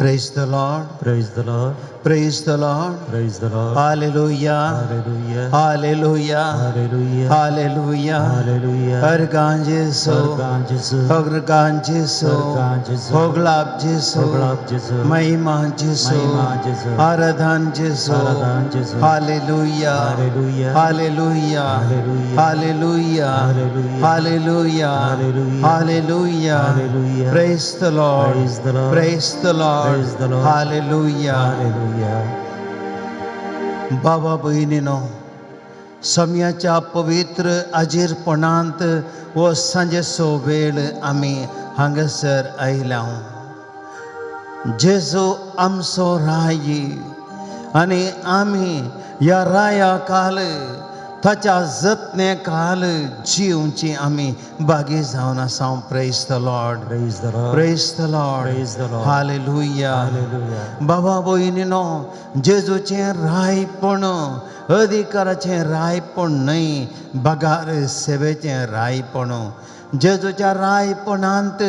Praise the Lord. Praise the Lord. Praise the Lord. Praise the Lord. Hallelujah. Hallelujah. Hallelujah. Hallelujah. Hallelujah. Hallelujah. अर्गां जेसू, अर्गां जेसू, अर्गां जेसू, अर्गां जेसू, होगलाब जेसू, होगलाब जेसू, Mahima जेसू, Mahima जेसू, आराधन जेसू, आराधन जेसू, hallelujah. Hallelujah. Hallelujah. Hallelujah. Hallelujah. Hallelujah. Hallelujah. Hallelujah. Hallelujah. Hallelujah. Praise the Lord. Praise the Lord. Praise the Lord. Praise the Lord. Hallelujah. Hallelujah. बाबा भयणीनो, समयाच्या पवित्र आजीरपणांत हो सांजेचो वेळ आमी हांगासर आयल्या. जेजू आमचो राय आनी आमी ह्या राया काल ताच्या जतने काल जिवची आमी भागी जावन आसा. Praise the Lord. Praise the Lord. Praise the Lord. Praise the Lord. Hallelujah. Hallelujah. बाबा भयणीनो, जेजूचें रायपण अधिकाराचें रायपण न्हय, बगार सेवेचें रायपण. जेजूच्या रायपणांत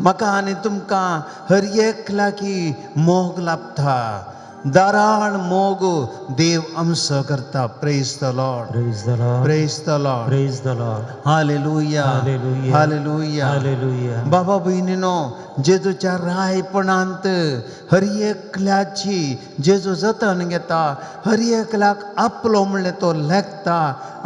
म्हाका आनी तुमकां हर एकल्याकी मोग लाभता. दाराळ मोग देव आमचो करता. Praise the Lord. Praise the Lord. Praise the Lord. Praise the Lord. Hallelujah. Hallelujah. Hallelujah. Hallelujah. बाबा भयणीनो, जेजूच्या रायपणांत हर एकल्याची जेजू जतन घेता. हर एकल्याक आपलो म्हणलें तो लेखता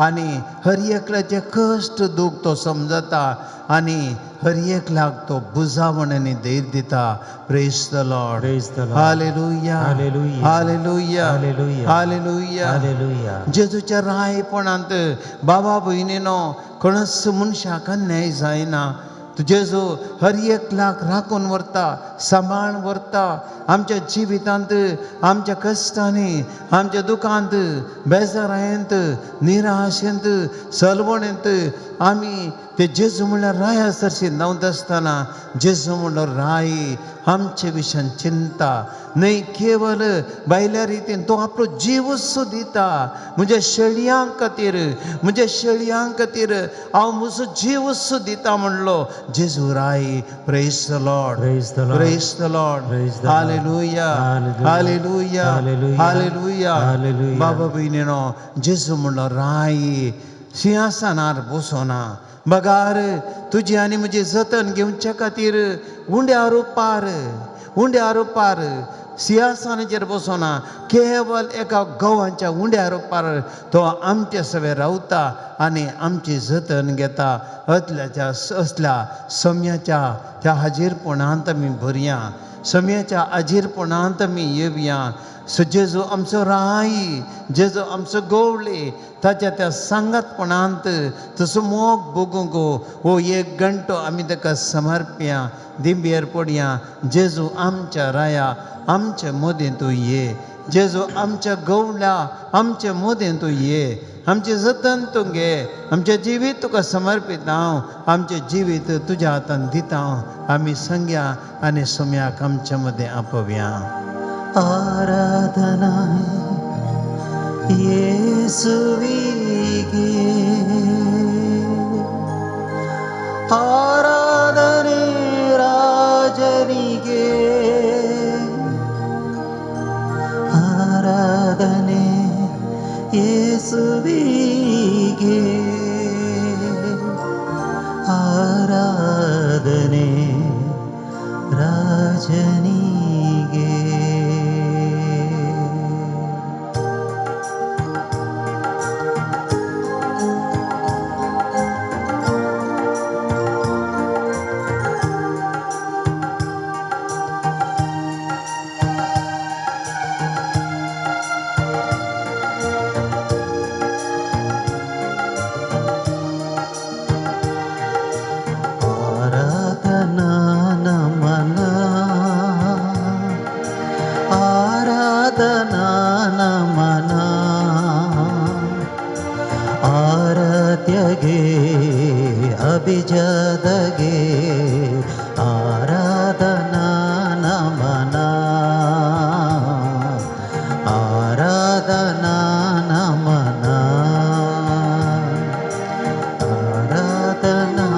आनी हर एकल्याचे कश्ट दूख तो समजता आनी हर एकल्याक तो बुजावण आनी धैर्य दिता. Praise the Lord. Praise the Lord. Hallelujah. Hallelujah. Hallelujah. Hallelujah. Hallelujah. Hallelujah. जेजूच्या रायपणांत बाबा भयणीनो, कोणच मनशाक अन्याय जायना. जेजू हर एकल्याक राखून व्हरता, सांबाळून व्हरता. आमच्या जिवितांत, आमच्या कश्टांनी, आमच्या दुखांत, बेजारायेंत, निराशेंत, सलवणेंत आमी ते जेजू म्हणल्यार राया सरशी धांवत आसतना जेजू म्हणलो राय आमचे विशयान चिंता न्हय. केवल भायल्या रितीन तो आपलो जीवच दिता. म्हज्या शेळयां खातीर, म्हज्या शेळयां खातीर हांव म्हजो जीवच दिता म्हणलो जेजू राय. Praise the Lord. Praise the Lord. Praise the Lord. Praise the Lord. Hallelujah. Hallelujah. Hallelujah. Hallelujah. Hallelujah. Hallelujah. बाबा भयणीनो, जेजू म्हणलो राय सिंहासनार बसोना, बगार तुजी आनी म्हजी जतन घेवचे खातीर उंड्या रुपार, उंड्या रुपार सिंहासनाचेर बसोना, केवल एका गंवाच्या उंड्या रुपार तो आमचे सवे रावता आनी आमची जतन घेता. असल्याच्या असल्या सम्याच्या त्या हाजीरपणांत आमी भरया, सम्याच्या हाजीरपणांत आमी येवया. सो जेजू आमचो राय, जेजू आमचो गवळे, ताच्या त्या सांगातपणांत तसो मोग भोगूंक हो एक घंटो आमी ताका समर्पया. दिंबेर पडया. जेजू आमच्या राया, आमचे मदें तूं ये. जेजू आमच्या गवळ्या, आमचे मदें तूं ये. आमचें जतन तूं घे. आमचें जिवीत तुका समर्पीत हांव, आमचें जिवीत तुज्या हातान दिता हांव. आमी संग्या आनी सोम्याक आमचे मदें आपोवया. आराधना ಯೇಸುವಿಗೆ, ಆರಾಧನೆ ರಾಜನಿಗೆ, ಆರಾಧನೆ ಯೇಸುವಿಗೆ, ಆರಾಧನೆ ರಾಜನಿಗೆ. ಆರಾಧನಾ ನಮನ, ಆರಾಧನಾ ನಮನ, ಆರಾಧ್ಯಗೆ ಅಭಿಜಾದಗೆ ಆರಾಧನಾ ನಮನ, ಆರಾಧನಾ ನಮನ, ಆರಾಧನಾ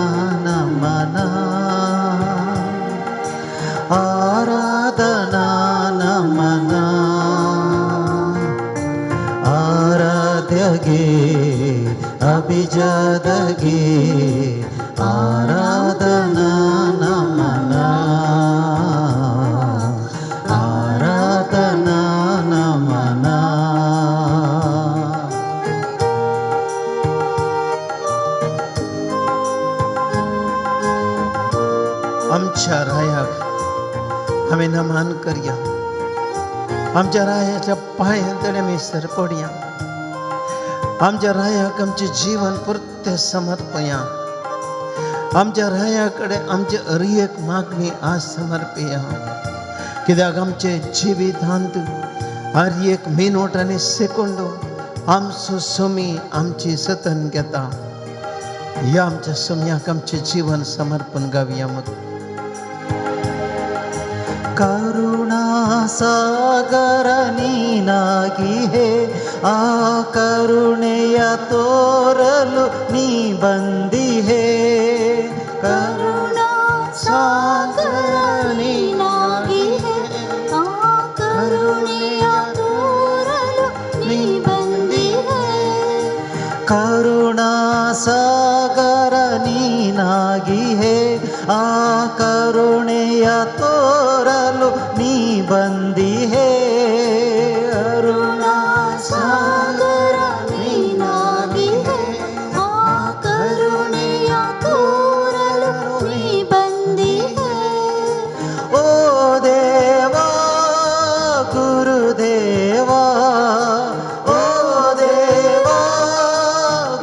ನಮನ, ಆರಾಧನಾ ಆರಾಧ್ಯಗೆ ಅಭಿಜಾದಗೆ ಆರಾಧನಾ ನಮನ, ಆರಾಧನಾ ನಮನ. आमच्या रायाक आमी नमन करया, आमच्या रायाच्या पांयांतले आमी सरपडया, आमच्या रायाक आमचें जीवन पुरतें समर्पया, आमच्या राया कडेन आमचे हर एक मागणी आज समर्पया. कित्याक आमचे जिवितांत हर एक मिनट आनी सेकंड आमचो समी आमची जतन घेता. ह्या आमच्या सम्याक आमचें जीवन समर्पण गावया. मग ಕರುಣಾ ಸಾಗರ ನೀನಾಗಿಹೆ, ಆ ಕರುಣೆಯ ತೋರಲು ನೀ ಬಂದಿಹೆ. ಕರುಣಾ ಸಾಗರ ನೀನಾಗಿಹೆ, ಆ ಕರುಣೆಯ ತೋರಲು ನೀ ಬಂದಿಹೆ. ಕರುಣಾ ಸಾಗರ ನೀನಾಗಿಹೆ, ಆ ಕರುಣೆಯ ತೋರಲು ನೀ ಬಂದಿಹೆ. ಕರುಣಾ ಸಾಗರ ನೀನಾಗಿಹೆ, ಆ ಕರುಣೆಯ ತೋರಲು ನೀ ಬಂದಿಹೆ. ಓ ದೇವಾ ಗುರುದೇವಾ, ಓ ದೇವಾ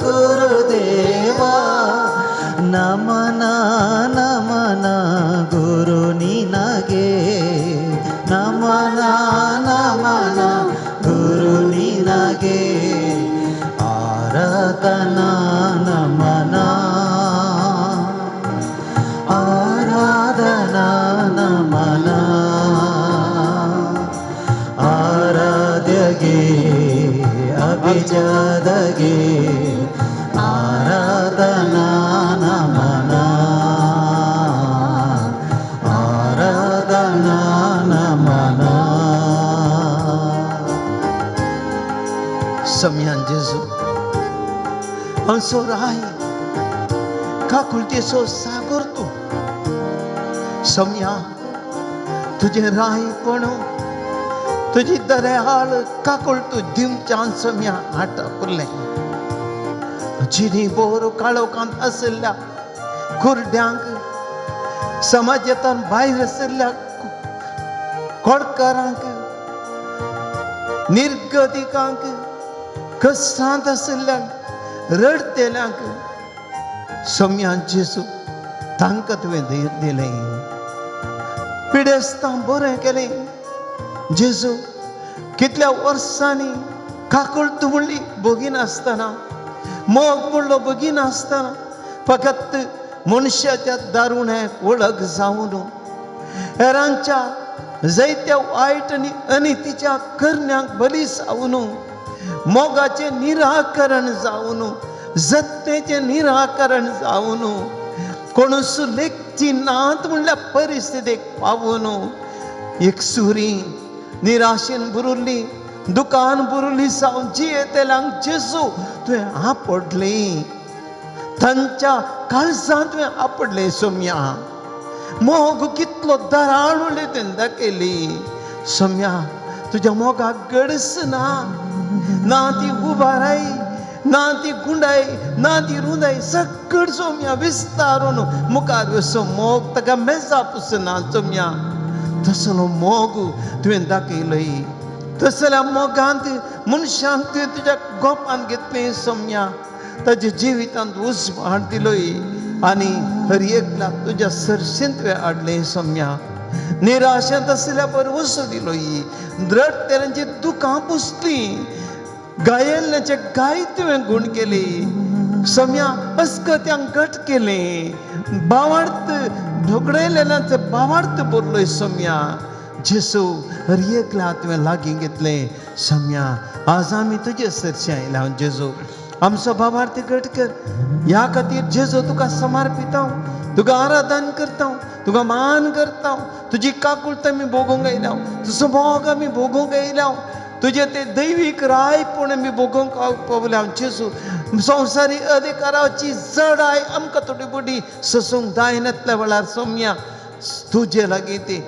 ಗುರುದೇವಾ, ನಮನ ನಮನ ಗುರು ನಿನಗೆ, ನಮನ ನಮನ ಗುರು ನಿನಗೆ, ಆರಾಧನಾ ನಮನ, ಆರಾಧನಾ ನಮನ, ಆರಾಧ್ಯಗೆ ಅಭಿಜಾದಗೆ ಆರಾಧನಾ ನಮನ, ಆರಾಧನಾ ನಮನ. सम्यान जेजू आमचो राय काकुळटेचो सागर तूं. सम्या तुजें रायपण तुजी दर्याळ काकुळट दिवच्यान सम्या आटापुरलें. जिणी बोर काळोखांत आशिल्ल्या कुरड्यांक, समाजांत भायर आशिल्ल्या कोडकारांक, निर्गतिकांक, कष्टांत आशिल्ल्यांक, रडतेल्यांक सम्यान जेजू तांकां तुवें धैर्य दिलें, पिडेस्तां बरें केलें. जेजू कितल्या वर्सांनी काकुळट म्हणली भोगिनासतना, मोग म्हणलो भोगिनासतना, फकत मनशाच्या दारुण्याक वळख जावन हेरांच्या जायत्या वायट आनी अनितीच्या करण्यांक बली जावन, मोगाचें निराकरण जावन, जत्तेचें निराकरण जावन, कोणूच लेखची नात म्हणल्या परिस्थितीक पावून, एक सुरी निराशेन बुरुल्ली, दुकान बुरुल्ली जावन जियेतल्यांक जेजू तुवें आपडली, तांच्या काळजांत तुवें आपडलें. सोम्या मोग कितलो दराळ म्हणली तुवें दाखयली. सोम्या तुज्या मोगाक गडस ना, ना ती उबाराय, ना ती गुंडाय, ना ती रुंदाय, सगळ सोम्या विस्तारून मुखार असो मोग ताका मेजापूस ना. सोम्या तसलो मोग तुवें दाखयलोय, तसल्या मोगांत मनशांक तुवें तुज्या गोपान घेतलें. सोम्या ताज्या जिवितांत उजवाड दिलोय आनी हर एकल्या तुज्या सरशींत तुवें हाडलें. सोम्या निराशेंत आशिल्ल्या पर वसो दिलोय, रडटेल्यांची दुकां पुसलीं, गायेल्ल्याचे गाय तुवें गूण केली. सम्या अस्कत्यांक घट केलें, बावार्थ ढोकळयलेल्यांचे बावार्थ बरलोय. सम्या जेसू हर एकल्या तुवें लागीं घेतलें. सम्या आज आमी तुजे सरशें आयल्या. जेजू आमचो बाबार्थ घट कर, ह्या खातीर जेजू तुका समर्पिता, तुका आराधन करता, तुका मान करता. तुजी काकुळट आमी भोगूंक आयल्या, तुजो मोग आमी भोगूंक आयल्या. तुजें तें दैवीक रायपण आमी भोगोवंक पावल्या. जेजू, संवसारी अधिकाराची जडाय आमकां थोडी बोडी सोसूंक जायनातल्या वेळार सोम्या तुजे लागीं ती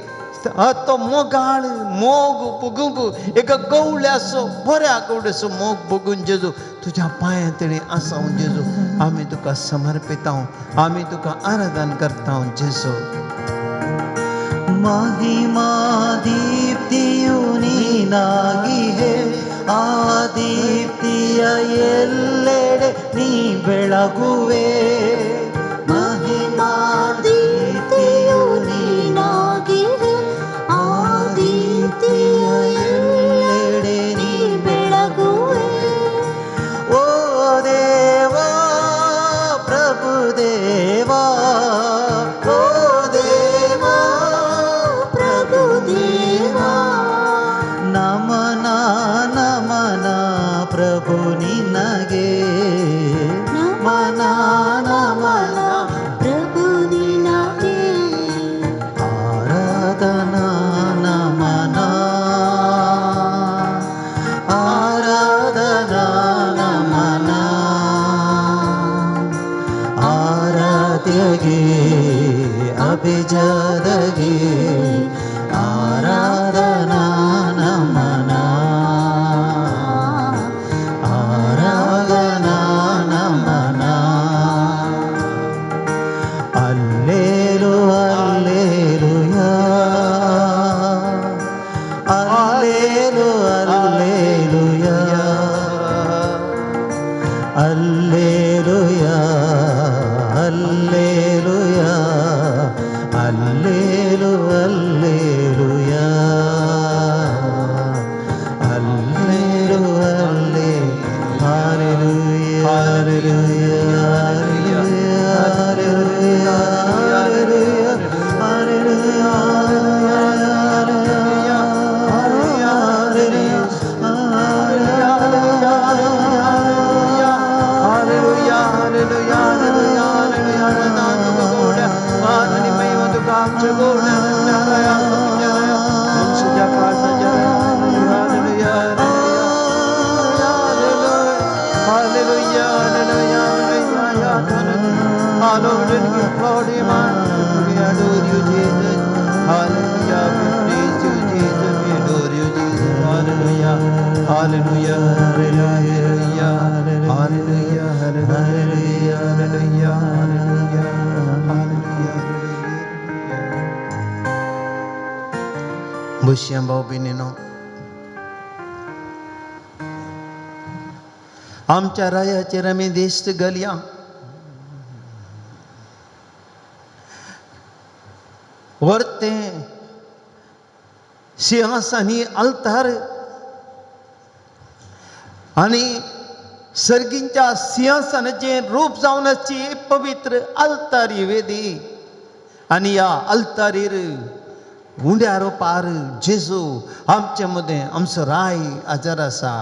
तो मोगाळ मोग भोगूंक, एका गवळ्याचो, बऱ्या गवळ्याचो मोग भोगून जेजू तुज्या पांयां तणी आसा. जेजू, आमी तुका समर्पिता, आमी तुका आराधन करता जेजू. ಮಹಿಮಾ ದೀಪ್ತಿಯು ನೀನಾಗಿಹೆ, ಆ ದೀಪ್ತಿಯ ಎಲ್ಲೆಡೆ ನೀ ಬೆಳಗುವೆ. ಮಹಿಮಾ ದೀಪ್ತಿಯು ನೀನಾಗಿಹೆ, ಆ ದೀಪ್ತಿಯ ಎಲ್ಲೆಡೆ ನೀ ಬೆಳಗುವೆ. ಓ ದೇವಾ, ಪ್ರಭು ದೇವಾ, ಓ ದೇವಾ, ಪ್ರಭು ದೇವಾ, ನಮನ ನಮನ ಪ್ರಭು ನಿನಗೆ, ನಮನ ನಮನ ಪ್ರಭು ನಿನಗೆ. ಆರಾಧನಾ ನಮನ, ಆರಾಧನಾ ನಮನ, ಆರಾಧ್ಯಗೆ ಅಭಿಜಾದಗೆ ಆರಾಧನಾ ನಮನ, ಆರಾಧನಾ ನಮನ. ಅಲ್ಲೇಲು ಅಲ್ಲೇಲುಯಾ, ಅಲ್ಲೇಲು ಅಲ್ಲೇಲುಯಾ, ಅಲ್ಲೇಲುಯಾ, ಅಲ್ಲೇಲುಯಾ, ಅಲ್ಲೇಲು ಅಲ್ಲೇಲುಯಾ, ಅಲ್ಲೇಲು ಅಲ್ಲೇ. Hallelujah, hallelujah, hallelujah, hallelujah, hallelujah, Hallelujah, hallelujah, hallelujah, hallelujah. Hallelujah, hallelujah, hallelujah. We adore you, Jesus. Hallelujah, we praise you, Jesus. We adore you, Jesus. Hallelujah, hallelujah, hallelujah, hallelujah, hallelujah, hallelujah, hallelujah, hallelujah. भुशयां भाव भयणीनो, आमच्या रायाचेर आमी दिश्ट घालया. वरतें सिंहासन ही आल्तार आनी सर्गींच्या सिंहासनाचें रूप जावन आसची पवित्र आल्तारी वेदी आनी ह्या आल्तारीर उंड्या रोपार जेजू आमचे मदें आमचो राय हाजर आसा.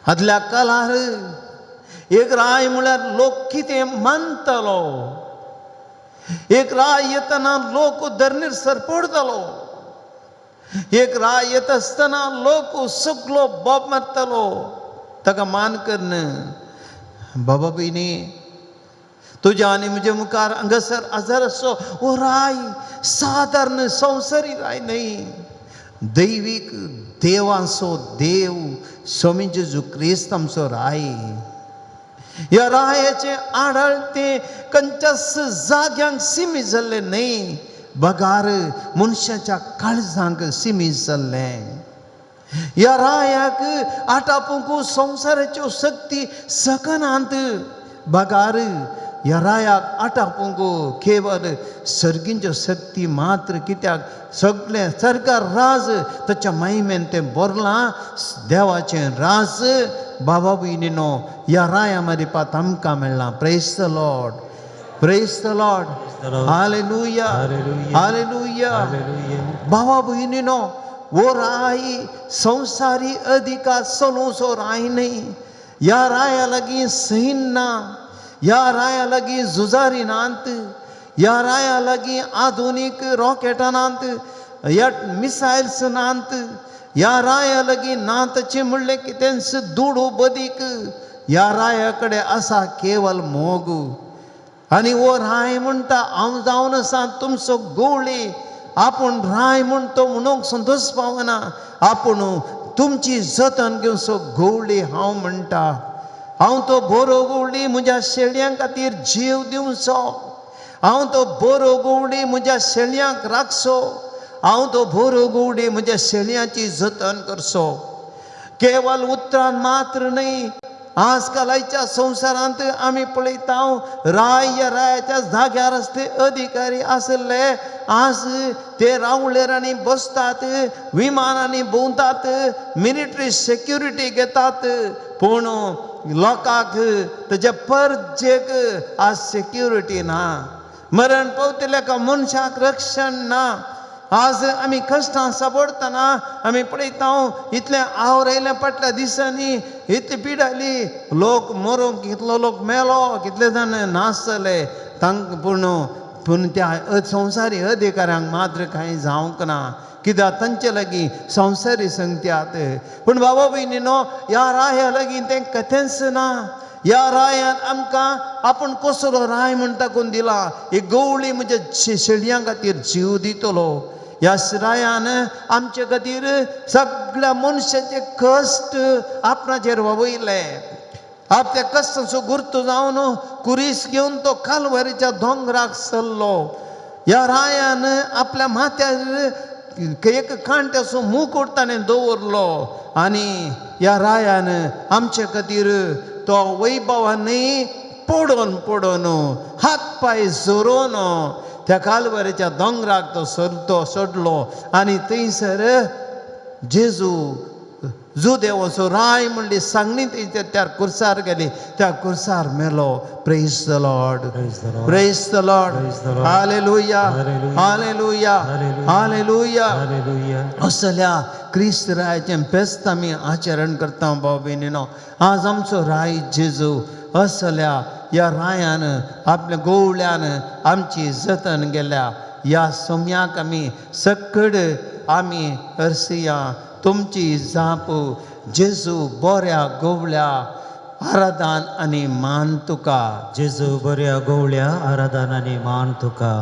आदल्या काळार एक राय म्हळ्यार लोक कितें मानतालो. एक राय येतना लोक धरणीर सरपडतालो. एक राय येता आसतना लोक सगलो बोब मारतालो ताका मान कन्न. बाबा भयणी, तुज्या आनी म्हज्या मुखार हांगासर हाजर आसचो हो राय सादारण संवसारी राय न्हय, दैवीक देवांचो देव स्वामी जेजू क्रिस्त आमचो राय. ह्या रायाचें आडळ तें खंयच्याच जाग्यांक सिमीत जाल्लें न्हय, बगार मनशाच्या काळजांक सिमीत जाल्लें. ह्या रायाक आटापूंक संवसाराच्यो शक्ती सकनात, बगार ह्या रायाक आटापूंक केवल सर्गींच्यो शक्ती मात्र. कित्याक सगळें सरकार राज ताच्या महिमेन तें भरलां, देवाचें राज. बाबा भयणीनो, ह्या राया मारिपात आमकां मेळ्ळां. Praise the Lord, praise the Lord. Hallelujah, hallelujah. भावा भयणीनो, हो राय संवसारी अधिकार चलोवचो राय न्हय. ह्या राया लागीं सैन ना, ह्या राया लागीं झुजारी नात, ह्या राया लागीं आधुनीक रॉकेटां नात. ह्या मिसायल्स नात, ह्या राया लागीं ना तशें म्हणलें कितेंच दुडू बदीक. ह्या राया कडेन आसा केवल मोग. आनी हो राय म्हणटा हांव जावन आसा तुमचो गवळी. आपूण राय म्हूण तो म्हणूंक संतोश पावना, आपूण तुमची जतन घेवचो गवळी हांव म्हणटा. हांव तो बरो गवळी, म्हज्या शेळयां खातीर जीव दिवचो. हांव तो बरो गवळी, म्हज्या शेळयांक राखचो. हांव तो बरो गवळी, म्हज्या शेळयांची जतन करचो. केवल उतरान मात्र न्हय, आजकालाच्या संवसारांत आमी पळयता राय ह्या रायाच्या जाग्यार आसले अधिकारी आसले, आज ते रावळेरांनी बसतात, विमानांनी भोंवतात, मिलिटरी सेक्युरिटी घेतात, पूण लोकांक तेज्या परजेक आज सेक्युरिटी ना. मरण पावतल्या मनशाक रक्षण ना. आज आमी कश्टां सापडटना आमी पळयता इतलें आवर आयलें फाटल्या दिसांनी, इतली पीड आयली, लोक मरोंक कितलो लोक मेलो, कितले जाण नाश जाले तांकां. पूण पूण त्या संवसारी अधिकाऱ्यांक मात्र कांय जावंक ना, कित्याक तांचे लागीं संवसारी संगत्यात. पूण बाबा भयणीनो, ह्या राया लागीं तें कथेंच ना. ह्या रायान आमकां आपूण कसलो राय म्हणटा कोण दिला, ही गवळी म्हज्या शेळयां खातीर जीव दितलो. ह्या रायान आमचे खातीर सगळ्या मनशाचे कश्ट आपणाचेर वावयले. आपल्या कश्टांचो गुर्त जावन कुरीस घेवन तो कालवारीच्या दोंगराक सरलो. ह्या रायान आपल्या माथ्यार एक कांट्याचो मुकुट ताणें दवरलो आनी ह्या रायान आमचे खातीर तो वैभवानय पडोन पडोन हात पांय झरोवन त्या कालवारीच्या दोंगराक तो सरतो सोडलो. आनी थंयसर जेजू जुदेवाचो राय म्हणली सांगणी थंयसर त्या कुर्सार गेली, त्या कुर्सार मेलो. Praise the Lord. Praise the Lord. Praise the Lord. Praise the Lord. Hallelujah. Hallelujah. Hallelujah. Hallelujah. Hallelujah. Hallelujah. असल्या क्रिस्त रायाचें फेस्त आमी आचरण करता. भाव भयणीनो, आज आमचो राय जेजू, असल्या ह्या रायान आपल्या गोवळ्यान आमची जतन गेल्या. ह्या सम्याक आमी सकड आमी हरसिया तुमची जाप, जेजू बऱ्या गोवळ्या, आराधन आनी मान तुका. जेजू बऱ्या गवळ्या, आराधन आनी मान तुका.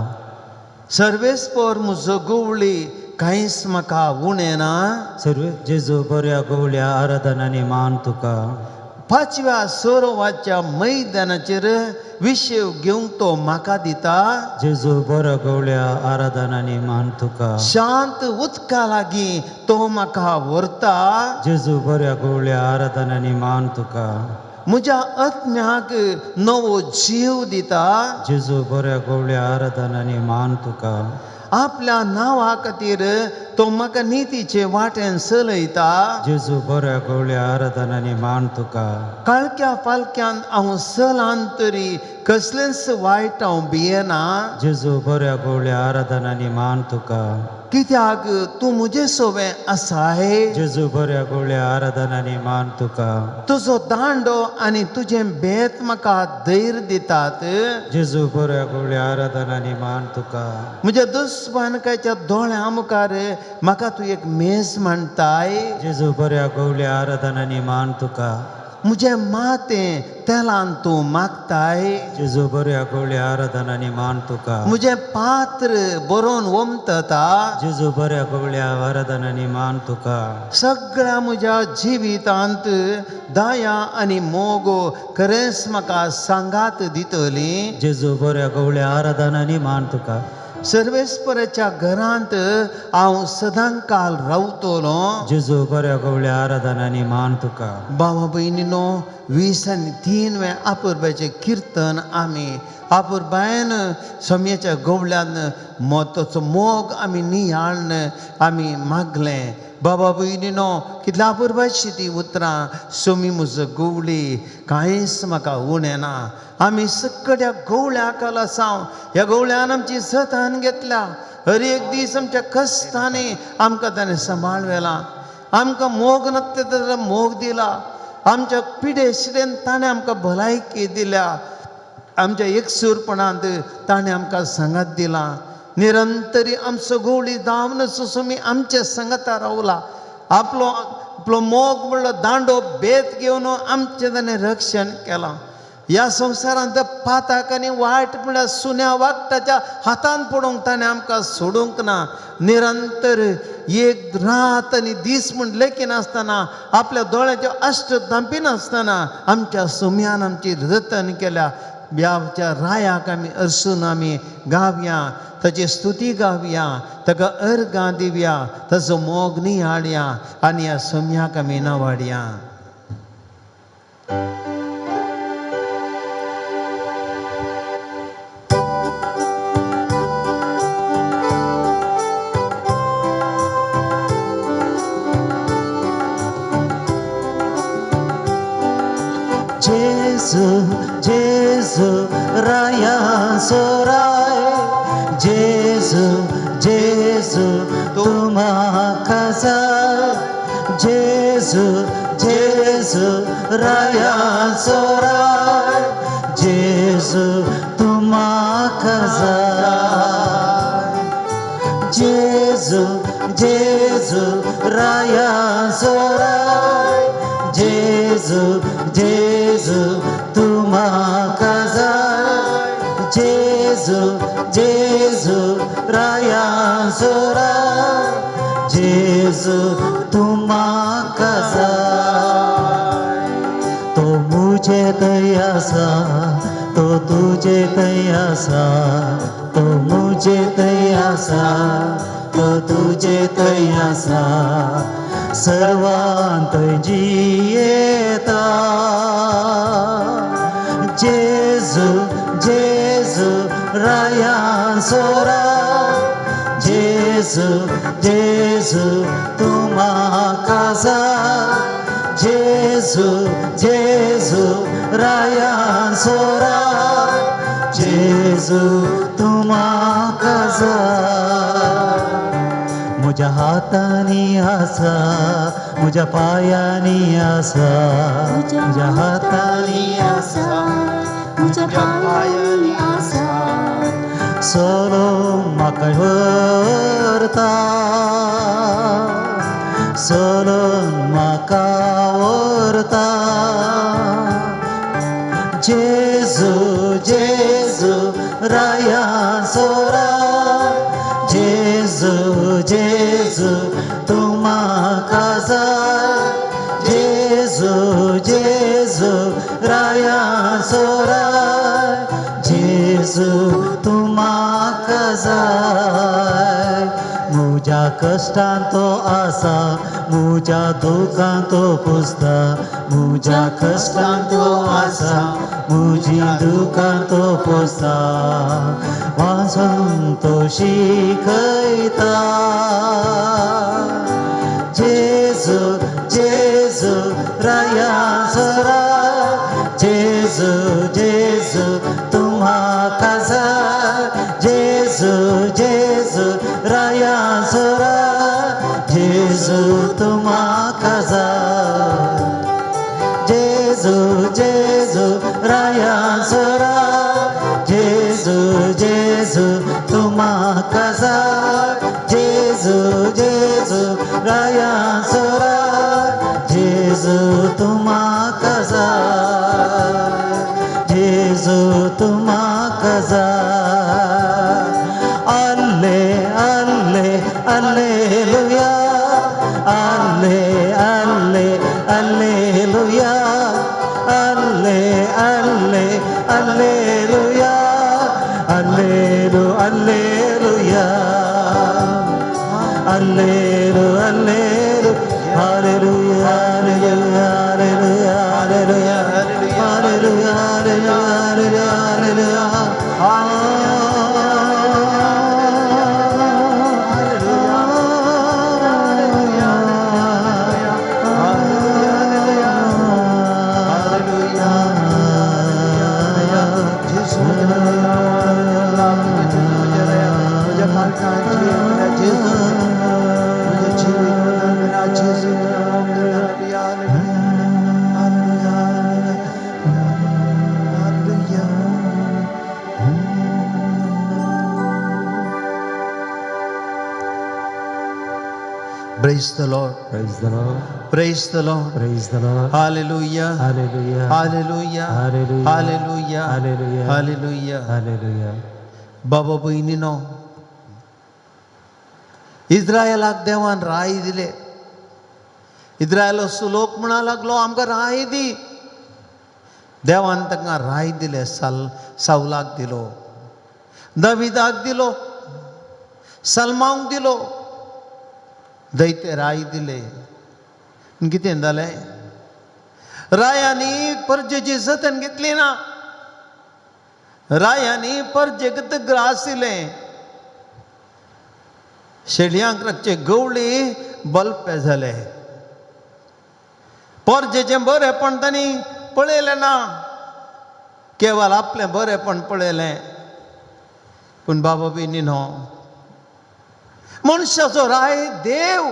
सर्वेस्पर म्हजो गवळी, कांयच म्हाका उणें ना. सर्व जेजू बऱ्या गवळ्या, आराधन आनी मान तुका. पांचव्या सरोवाच्या मैदानाचेर विशेव घेवंक तो म्हाका दिता. जेजू बऱ्या गवळ्या, आराधन आनी मान तुका. शांत उदका लागीं तो म्हाका व्हरता. जेजू बऱ्या गवळ्या, आराधन आनी मान तुका. म्हज्या आत्म्याक नवो जीव दिता. जेजू बऱ्या गवळ्या, आराधन आनी मान तुका. आपल्या नांवा खातीर तो म्हाका नितीचे वाटेन चलयता. जेजू बऱ्या गवळ्या, आराधन आनी मान तुका. काळख्या पालख्यान हांव चलान तरी कसलेंच वायट हांव भियेना. जेजू बऱ्या गवळ्या, आराधन आनी मान तुका. कित्याक तूं म्हजे सोबें आसाय. जेजू बऱ्या गवळ्या, आराधन आनी मान तुका. तुजो दांडो आनी तुजें बेत म्हाका धैर्य दितात. जेजू बऱ्या गवळ्या, आराधन आनी मान तुका. म्हज्या दुस्मानकाच्या दोळ्यां मुखार म्हाका तूं एक मेज मांडताय. जेजू बऱ्या गवळ्या, आराधन आनी मान तुका. म्हजें माथें तेलान तूं मागताय. जेजू बऱ्या गवळ्या, आराधन आनी मान तुका. म्हजें पात्र बरोवन ओमतता. जेजू बऱ्या गवळ्या, आराधन आनी मान तुका. सगळ्या म्हज्या जिवितांत दया आनी मोग खरेंच म्हाका सांगात दितली. जेजू बऱ्या गवळ्या, आराधन आनी मान तुका. सर्वेस्पराच्या घरांत हांव सदांकाल रावतलो. जेजू बऱ्या गवळ्या, आराधन आनी मान तुका. बाबा भयणीनो, 23 वें आपुरबायचें किर्तन आमी आपुरबायन सम्याच्या गवळ्यान ताचो मोग आमी नियाळन आमी मागलें. बाबा भयणीनो, कितल्या आपुरबायची ती उतरां, सोमी म्हजो गवळी, कांयच म्हाका उणें ना. आमी सगळ्या गवळ्या आसाव. ह्या गवळ्यान आमची जतन घेतल्या. हर एक दीस आमच्या कश्टांनी आमकां ताणें सांबाळ व्हेला. आमकां मोग नासता जाल्यार मोग दिला. आमच्या पिडेशिडेन ताणें आमकां भलायकी दिल्या. आमच्या एकसूरपणांत ताणें आमकां सांगात दिला. निरंतरी आमचो गोवळी धांवन सुमी आमचे संगता रावला. आपलो आपलो मोग म्हणलो दांडो बेत घेवन आमचें ताणें रक्षण केलां. ह्या संवसारांत पाताक आनी वायट म्हणल्यार सुन्या वागटाच्या हातान पडूंक ताणें आमकां सोडूंक ना. निरंतर एक रात आनी दीस म्हूण लेखिनासतना आपल्या दोळ्याच्यो अश्ट धांपिनासतना आमच्या सुम्यान आमची जतन केल्या. ह्या रायाक आमी अरसून आमी गावया, ताची स्तुती गावया, ताका अर्गां दिवया, ताचो मोग नियाळया आनी ह्या सुम्याक आमी नावाडया. जेजू जेजू राया सोराय, जेजू जेजू तुमाका जाय, जेजू जेजू राया सोराय, जेजू तुमाका जाय, जेजू जेजू राया सोराय, जेजू जेजू तुमाका जाय, जेजू जेजू राया सोराय, जेजू तुमाका जाय. तो मुझे दयासा, तो तुझे दयासा, तो मुझे दयासा, तो तुझे दयासा, सर्वांत जियेता. जेजू जेजू राया सोराय, जेजू जेजू तुमाका जाय, जेजू जेजू राया सोराय, जेजू तुमाका जाय. म्हज्या हातांनी आसा, म्हज्या पांयांनी आसा, म्हज्या हातांनी आसा, म्हज्या पांयांनी आसा, सोलो म्हाका व्हरता, सोलो म्हाका व्हरता. जेजू जेजू राया सोराय, जेजू जेजू तुमाका जाय, जेजू जेजू राया सोराय, जेजू तुमाका जाय. म्हज्या कश्टान तो आसा, म्हज्या दुखान तो पुसता, म्हज्या कश्टान तो आसा, म्हजी दुखान तो पुसता, वाचून तो शिकयता. जेजू जेजू राया सोराय, जेजू जेजू तुमाका जाय, जेजू जेजू राया सोराय, जेजू तुमाका जाय, जेजू जेजू राया सोराय, जेजू जेजू तुमाका जाय, जेजू जेजू राया सोराय, जेजू तुमाका जाय, जेजू तुमाका जाय. आल्ले आल्ले alleluia, आल्ले आल्ले alleluia, आल्ले आल्ले alleluia, Allelu alleluia, Allelu Allelu, hallelujah hallelujah hallelujah hallelujah hallelujah hallelujah hallelujah. Hallelujah. Praise the Lord. Praise the Lord. Praise the Lord. Praise the Lord. Hallelujah. Hallelujah. Hallelujah. Hallelujah. Hallelujah. Hallelujah. Hallelujah. Hallelujah. बाबा भयणीनो, इस्रायलाक देवान राय दिले. इस्रायलाचो लोक म्हणा लागलो, आमकां राय दी. देवान तांकां राय दिले. सावलाक दिलो, दाविदाक दिलो, सलमांक दिलो, दैते राय दिले. कितें जालें? रायांनी परजेची जतन घेतली ना. रायांनी परजेक ग्रास दिले. शेळयांक राखचे गवळी बल्पे जाले. परजेचें बरेंपण तांणी पळयलें ना, केवल आपलें बरेंपण पळयलें. पूण बाबा बी न्हो, मनशाचो राय देव,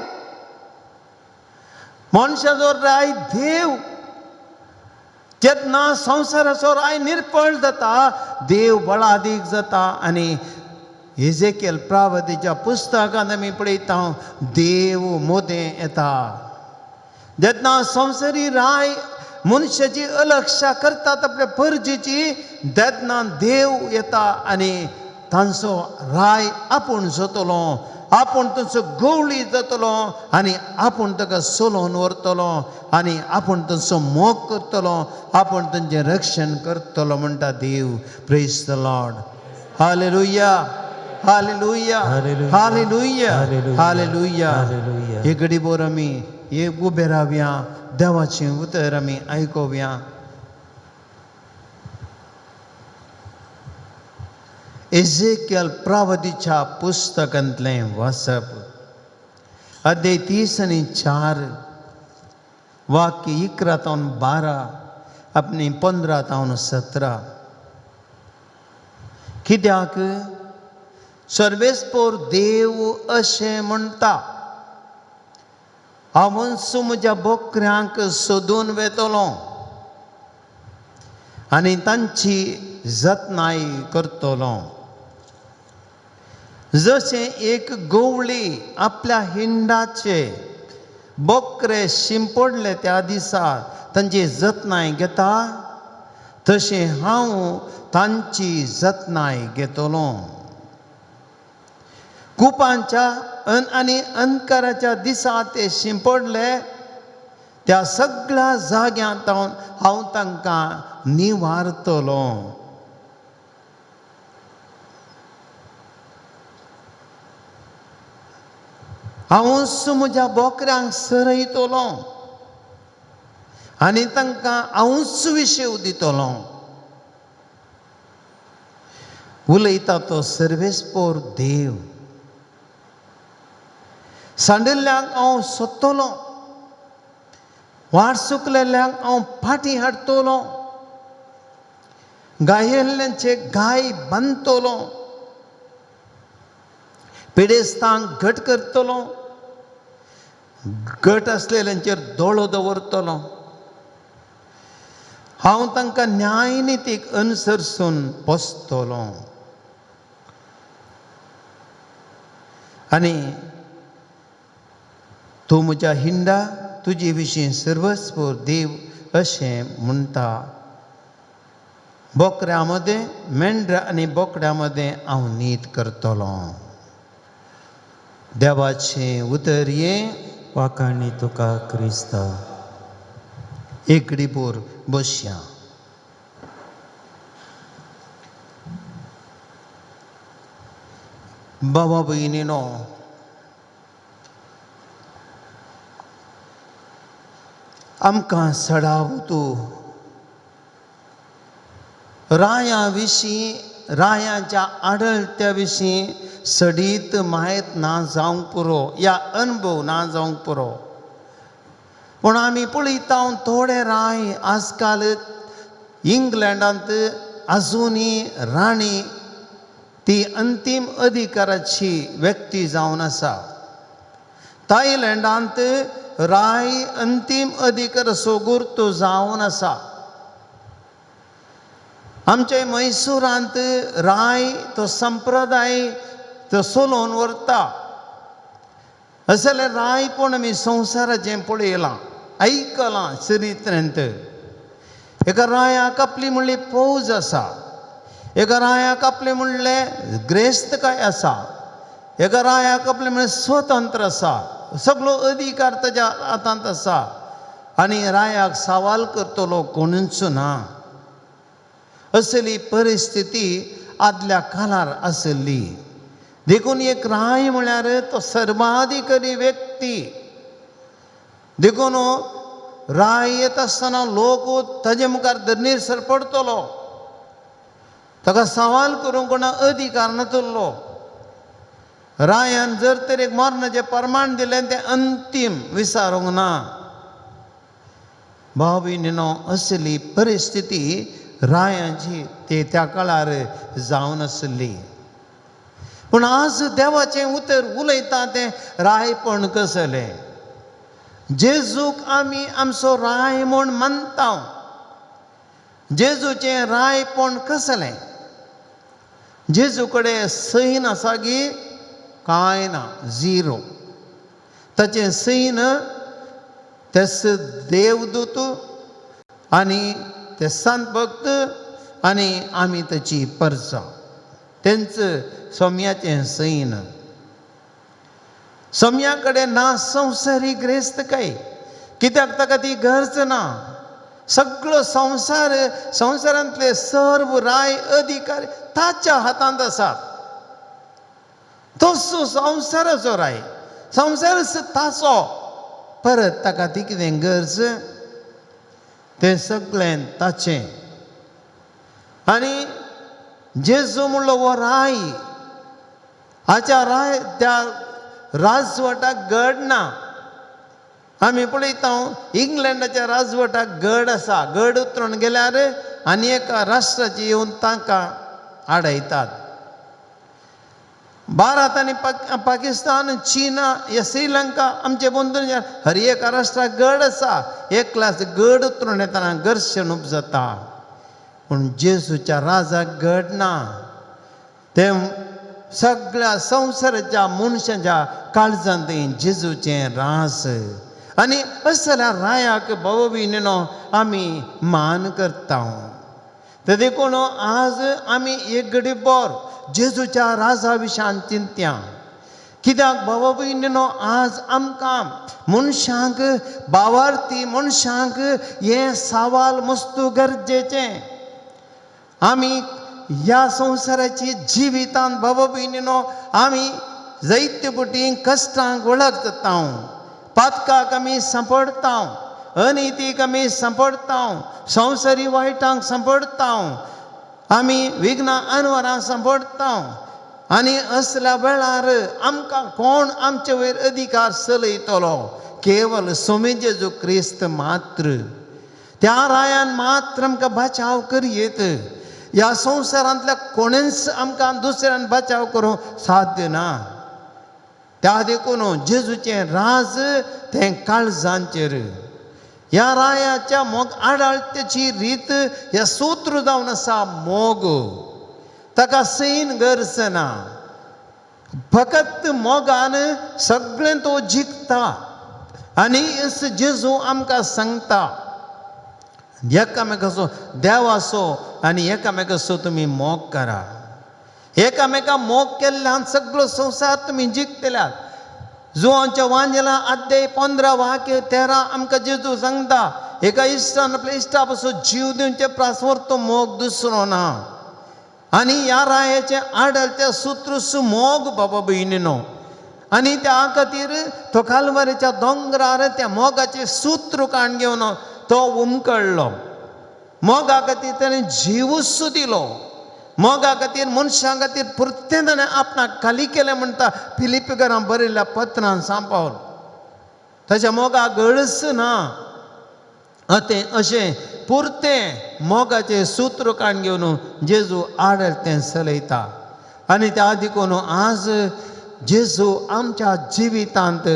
मनशाचो राय देव. जेन्ना संवसाराचो राय निर्पळ जाता, देव बळादीक जाता. आनी एजेकेल प्रावतीच्या पुस्तकांत आमी पळयता, देव मोदें येता. जेन्ना संवसारी राय मनशाची अलक्षा करतात आपल्या परजेची, तेन्ना देव येता आनी तांचो राय आपूण जातलो, आपूण तांचो गवळी जातलो आनी आपूण ताका सोलोवन व्हरतलो आनी आपूण तांचो मोग करतलो, आपूण तांचें रक्षण करतलो म्हणटा देव. Praise the Lord. Hallelujah. Hallelujah. Hallelujah. Hallelujah. Hallelujah. Hallelujah. Hallelujah. हे घडी बोर आमी एक उबे रावया, देवाचें उतर आमी आयकोवया. एजेकियल प्रावतीच्या पुस्तकांतलें वाचप, अध्याय 34, वाक्य 11 तावन 12 आपली 15 तावन 17. कित्याक सर्वेस्पोर देव अशें म्हणटा, हांवूच म्हज्या बोकऱ्यांक सोदून वेतलो आनी तांची जतनाय करतलो. जशें एक गवळी आपल्या हिंडाचे बोकरे शिंपडले त्या दिसा तांची जतनाय घेता, तशें हांव तांची जतनाय घेतलो. कुपांच्या आनी अंधकाराच्या दिसा ते शिंपडले त्या सगळ्या जाग्यांत हांव तांकां निवारतलो. हांवूच म्हज्या बोकऱ्यांक सरयतलो आनी तांकां हांवूच विशेव दितलो. उलयता तो सर्वेस्पोर देव. सांडिल्ल्यांक हांव सोदतलो, वाट चुकलेल्यांक हांव फाटीं हाडटलो, गायेल्ल्यांचे गाय बांदतलो, पिडेस्तांक घट करतलो, घट आसलेल्यांचेर दोळो दवरतलो. हांव तांकां न्यायनितीक अनुसरसून पोसतलो. आनी तूं म्हज्या हिंडा तुजे विशीं सर्वस्व देव अशें म्हणटा. बोकऱ्यां मदें, मेंढऱ्या आनी बोकड्यां मदें हांव नीत करतलो. देवाचें उतर हें. वाखाणी तुका क्रिस्ता. एकडीपूर बसया. बाबा भयणीनो, आमकां सडाव तूं राया विशीं, रायाच्या आडळत्या विशीं सडीत म्हायत ना जावंक पुरो, या अनुभव ना जावंक पुरो. पूण आमी पळयता थोडे राय आजकाल इंग्लंडांत आजुनूय राणी ती अंतीम अधिकाराची व्यक्ती जावन आसा. थायलंडांत राय अंतीम अधिकार सोगुर्तो जावन आसा. आमच्या मैसुरांत राय तो संप्रदाय तो सोलोवन व्हरता. असलें रायपण आमी संवसाराचें पळयलां, आयकलां चरित्रेंत. एका रायाक आपली म्हणली फौज आसा, एका रायाक आपलें म्हणलें ग्रेस्तकाय आसा, एका रायाक आपलें म्हणलें स्वतंत्र आसा, सगळो अधिकार ताच्या हातांत आसा आनी रायाक सवाल करतलो कोणूच ना. असली परिस्थिती आदल्या काळार आसली. देखून एक राय म्हळ्यार तो सर्वाधिकारी व्यक्ती. देखून राय येत आसतना लोक ताजे मुखार धरणीर सरपडटलो, ताका सवाल करूंक कोणा अधिकार नातुल्लो. रायान जर तर एक मरणाचें प्रमाण दिलें तें अंतीम विसारूंक ना. भाव भयणीनो, असली परिस्थिती रायांची ते त्या काळार जावन आसली. पूण आज देवाचें उतर उलयता तें रायपण कसलें? जेजूक आमी आमचो राय म्हूण मानता. जेजूचें रायपण कसलें? जेजू कडेन सैन आसा गी? कांय ना, झिरो. ताचें सैन तेस देवदूत आनी ते संत भक्त आनी आमी ताची परचा, तेंच सोम्याचें सैन. सोम्या कडेन ना संवसारी ग्रेस्तकाय, कित्याक ताका ती गरज ना. सगळो संवसार, संवसारांतले सर्व राय अधिकार ताच्या हातांत आसात. तोच संवसाराचो राय, संवसारच ताचो. परत ताका ती कितें गरज? तें सगळें ताचें. आनी जेजू म्हणलो हो राय, हाच्या राय त्या राजवटाक गड ना. आमी पळयता इंग्लंडाच्या राजवटाक गड आसा, गड उतरून गेल्यार आनी एका राष्ट्राची येवन तांकां आडयतात. भारत आनी पाकिस्तान, चीना, या श्रीलंका आमचे बंधून हर एका राष्ट्राक गड आसा. एक क्लास गड उतरून येतना घर्शण उपजता. पूण जेजूच्या राजाक गड ना. ते सगळ्या संवसाराच्या मनशाच्या काळजांत जेजूचें रास. आनी असल्या रायाक भाव भयणीनो आमी मान करता. ते देखून आज आमी एक घडी बोर जेजूच्या राजा विशयान चिंत्या. कित्याक भाव भयणीनो, आज आमकां मनशांक, भावार्थी मनशांक हें सवाल मस्तू गरजेचें. आमी ह्या संवसाराची जिवितांत भाव भयणीनो आमी जायते पटी कश्टांक वळख जाता, पातकाक आमी सांपडटा, अनितीक आमी सांपडटा, संवसारी वायटांक सांपडटा, आमी विघ्नां अनवरां सांपडटा. आनी असल्या वेळार आमकां कोण आमचे वयर अधिकार चलयतलो? केवल स्वामी जेजू क्रिस्त मात्र. त्या रायान मात्र आमकां बचाव करयेत. ह्या संवसारांतल्या कोणेंच आमकां दुसऱ्यान बचाव करूंक साध्य ना. त्या देखून जेजूचें राज तें काळजांचेर. ह्या रायाच्या मोग आडाळत्याची रीत ह्या सूत्र जावन आसा मोग. ताका सैन गरज ना, फकत मोगान सगळें तो जिखता. आनी जेजू आमकां सांगता, एकामेकाचो देवाचो आनी एकामेकाचो तुमी मोग करा. एकामेका मोग केल्ल्यान सगळो संवसार तुमी जिखतल्यात. जुवांच्या वांजेला अध्याय 15 वाक्य 13 आमकां जेजू सांगता, एका इश्टान आपल्या इश्टा पासून जीव दिवचे प्रासवर तो मोग दुसरो ना. आनी ह्या रायाचें आडल त्या सूत्र मोग बाबा भयणीनो. आनी त्या खातीर तो कालवारीच्या दोंगरार त्या मोगाचें सूत्र काण घेवन तो उमकळ्ळो. मोगा खातीर ताणें जिवूच दिलो. मोगा खातीर मनशां खातीर पुरतें ताणें आपणाक खाली केलें म्हणटा फिलिपीकरां बरयल्ल्या पत्रान सांपावल. ताच्या मोगा गळस ना. तें अशें पुरतें मोगाचें सूत्र काण घेवन जेजू आडल तें चलयता. आनी त्या देखून आज जेजू आमच्या जिवितांत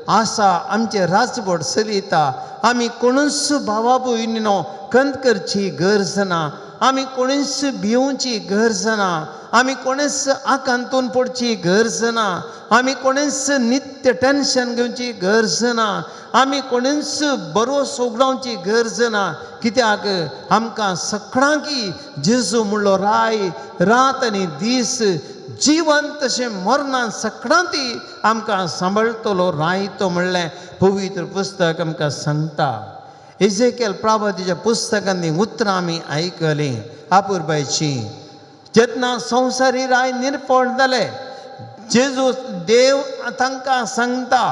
आसा, आमचें राजवट चलयता. आमी कोणूच भावा भयणीनो खंत करची गरज ना. आमी कोणीच भिवची गरज ना, आमी कोणीच आकांतून पडची गरज ना, आमी कोणीच नित्य टेन्शन घेवची गरज ना, आमी कोणीच बरोस उगडावची गरज ना. कित्याक आमकां सगळ्यांकी जेजू म्हणलो राय रात आनी दीस जिवंत तशें मरणान सगळ्यांती आमकां सांबाळटलो रायतो म्हणलें पवित्र पुस्तक आमकां सांगता. एजेकेल प्रभातीच्या पुस्तकांनी उतरां आमी आयकलीं आपुरबायची. जेन्ना संवसारी राय निर्फळ जाले, जेजू देव तांकां सांगता,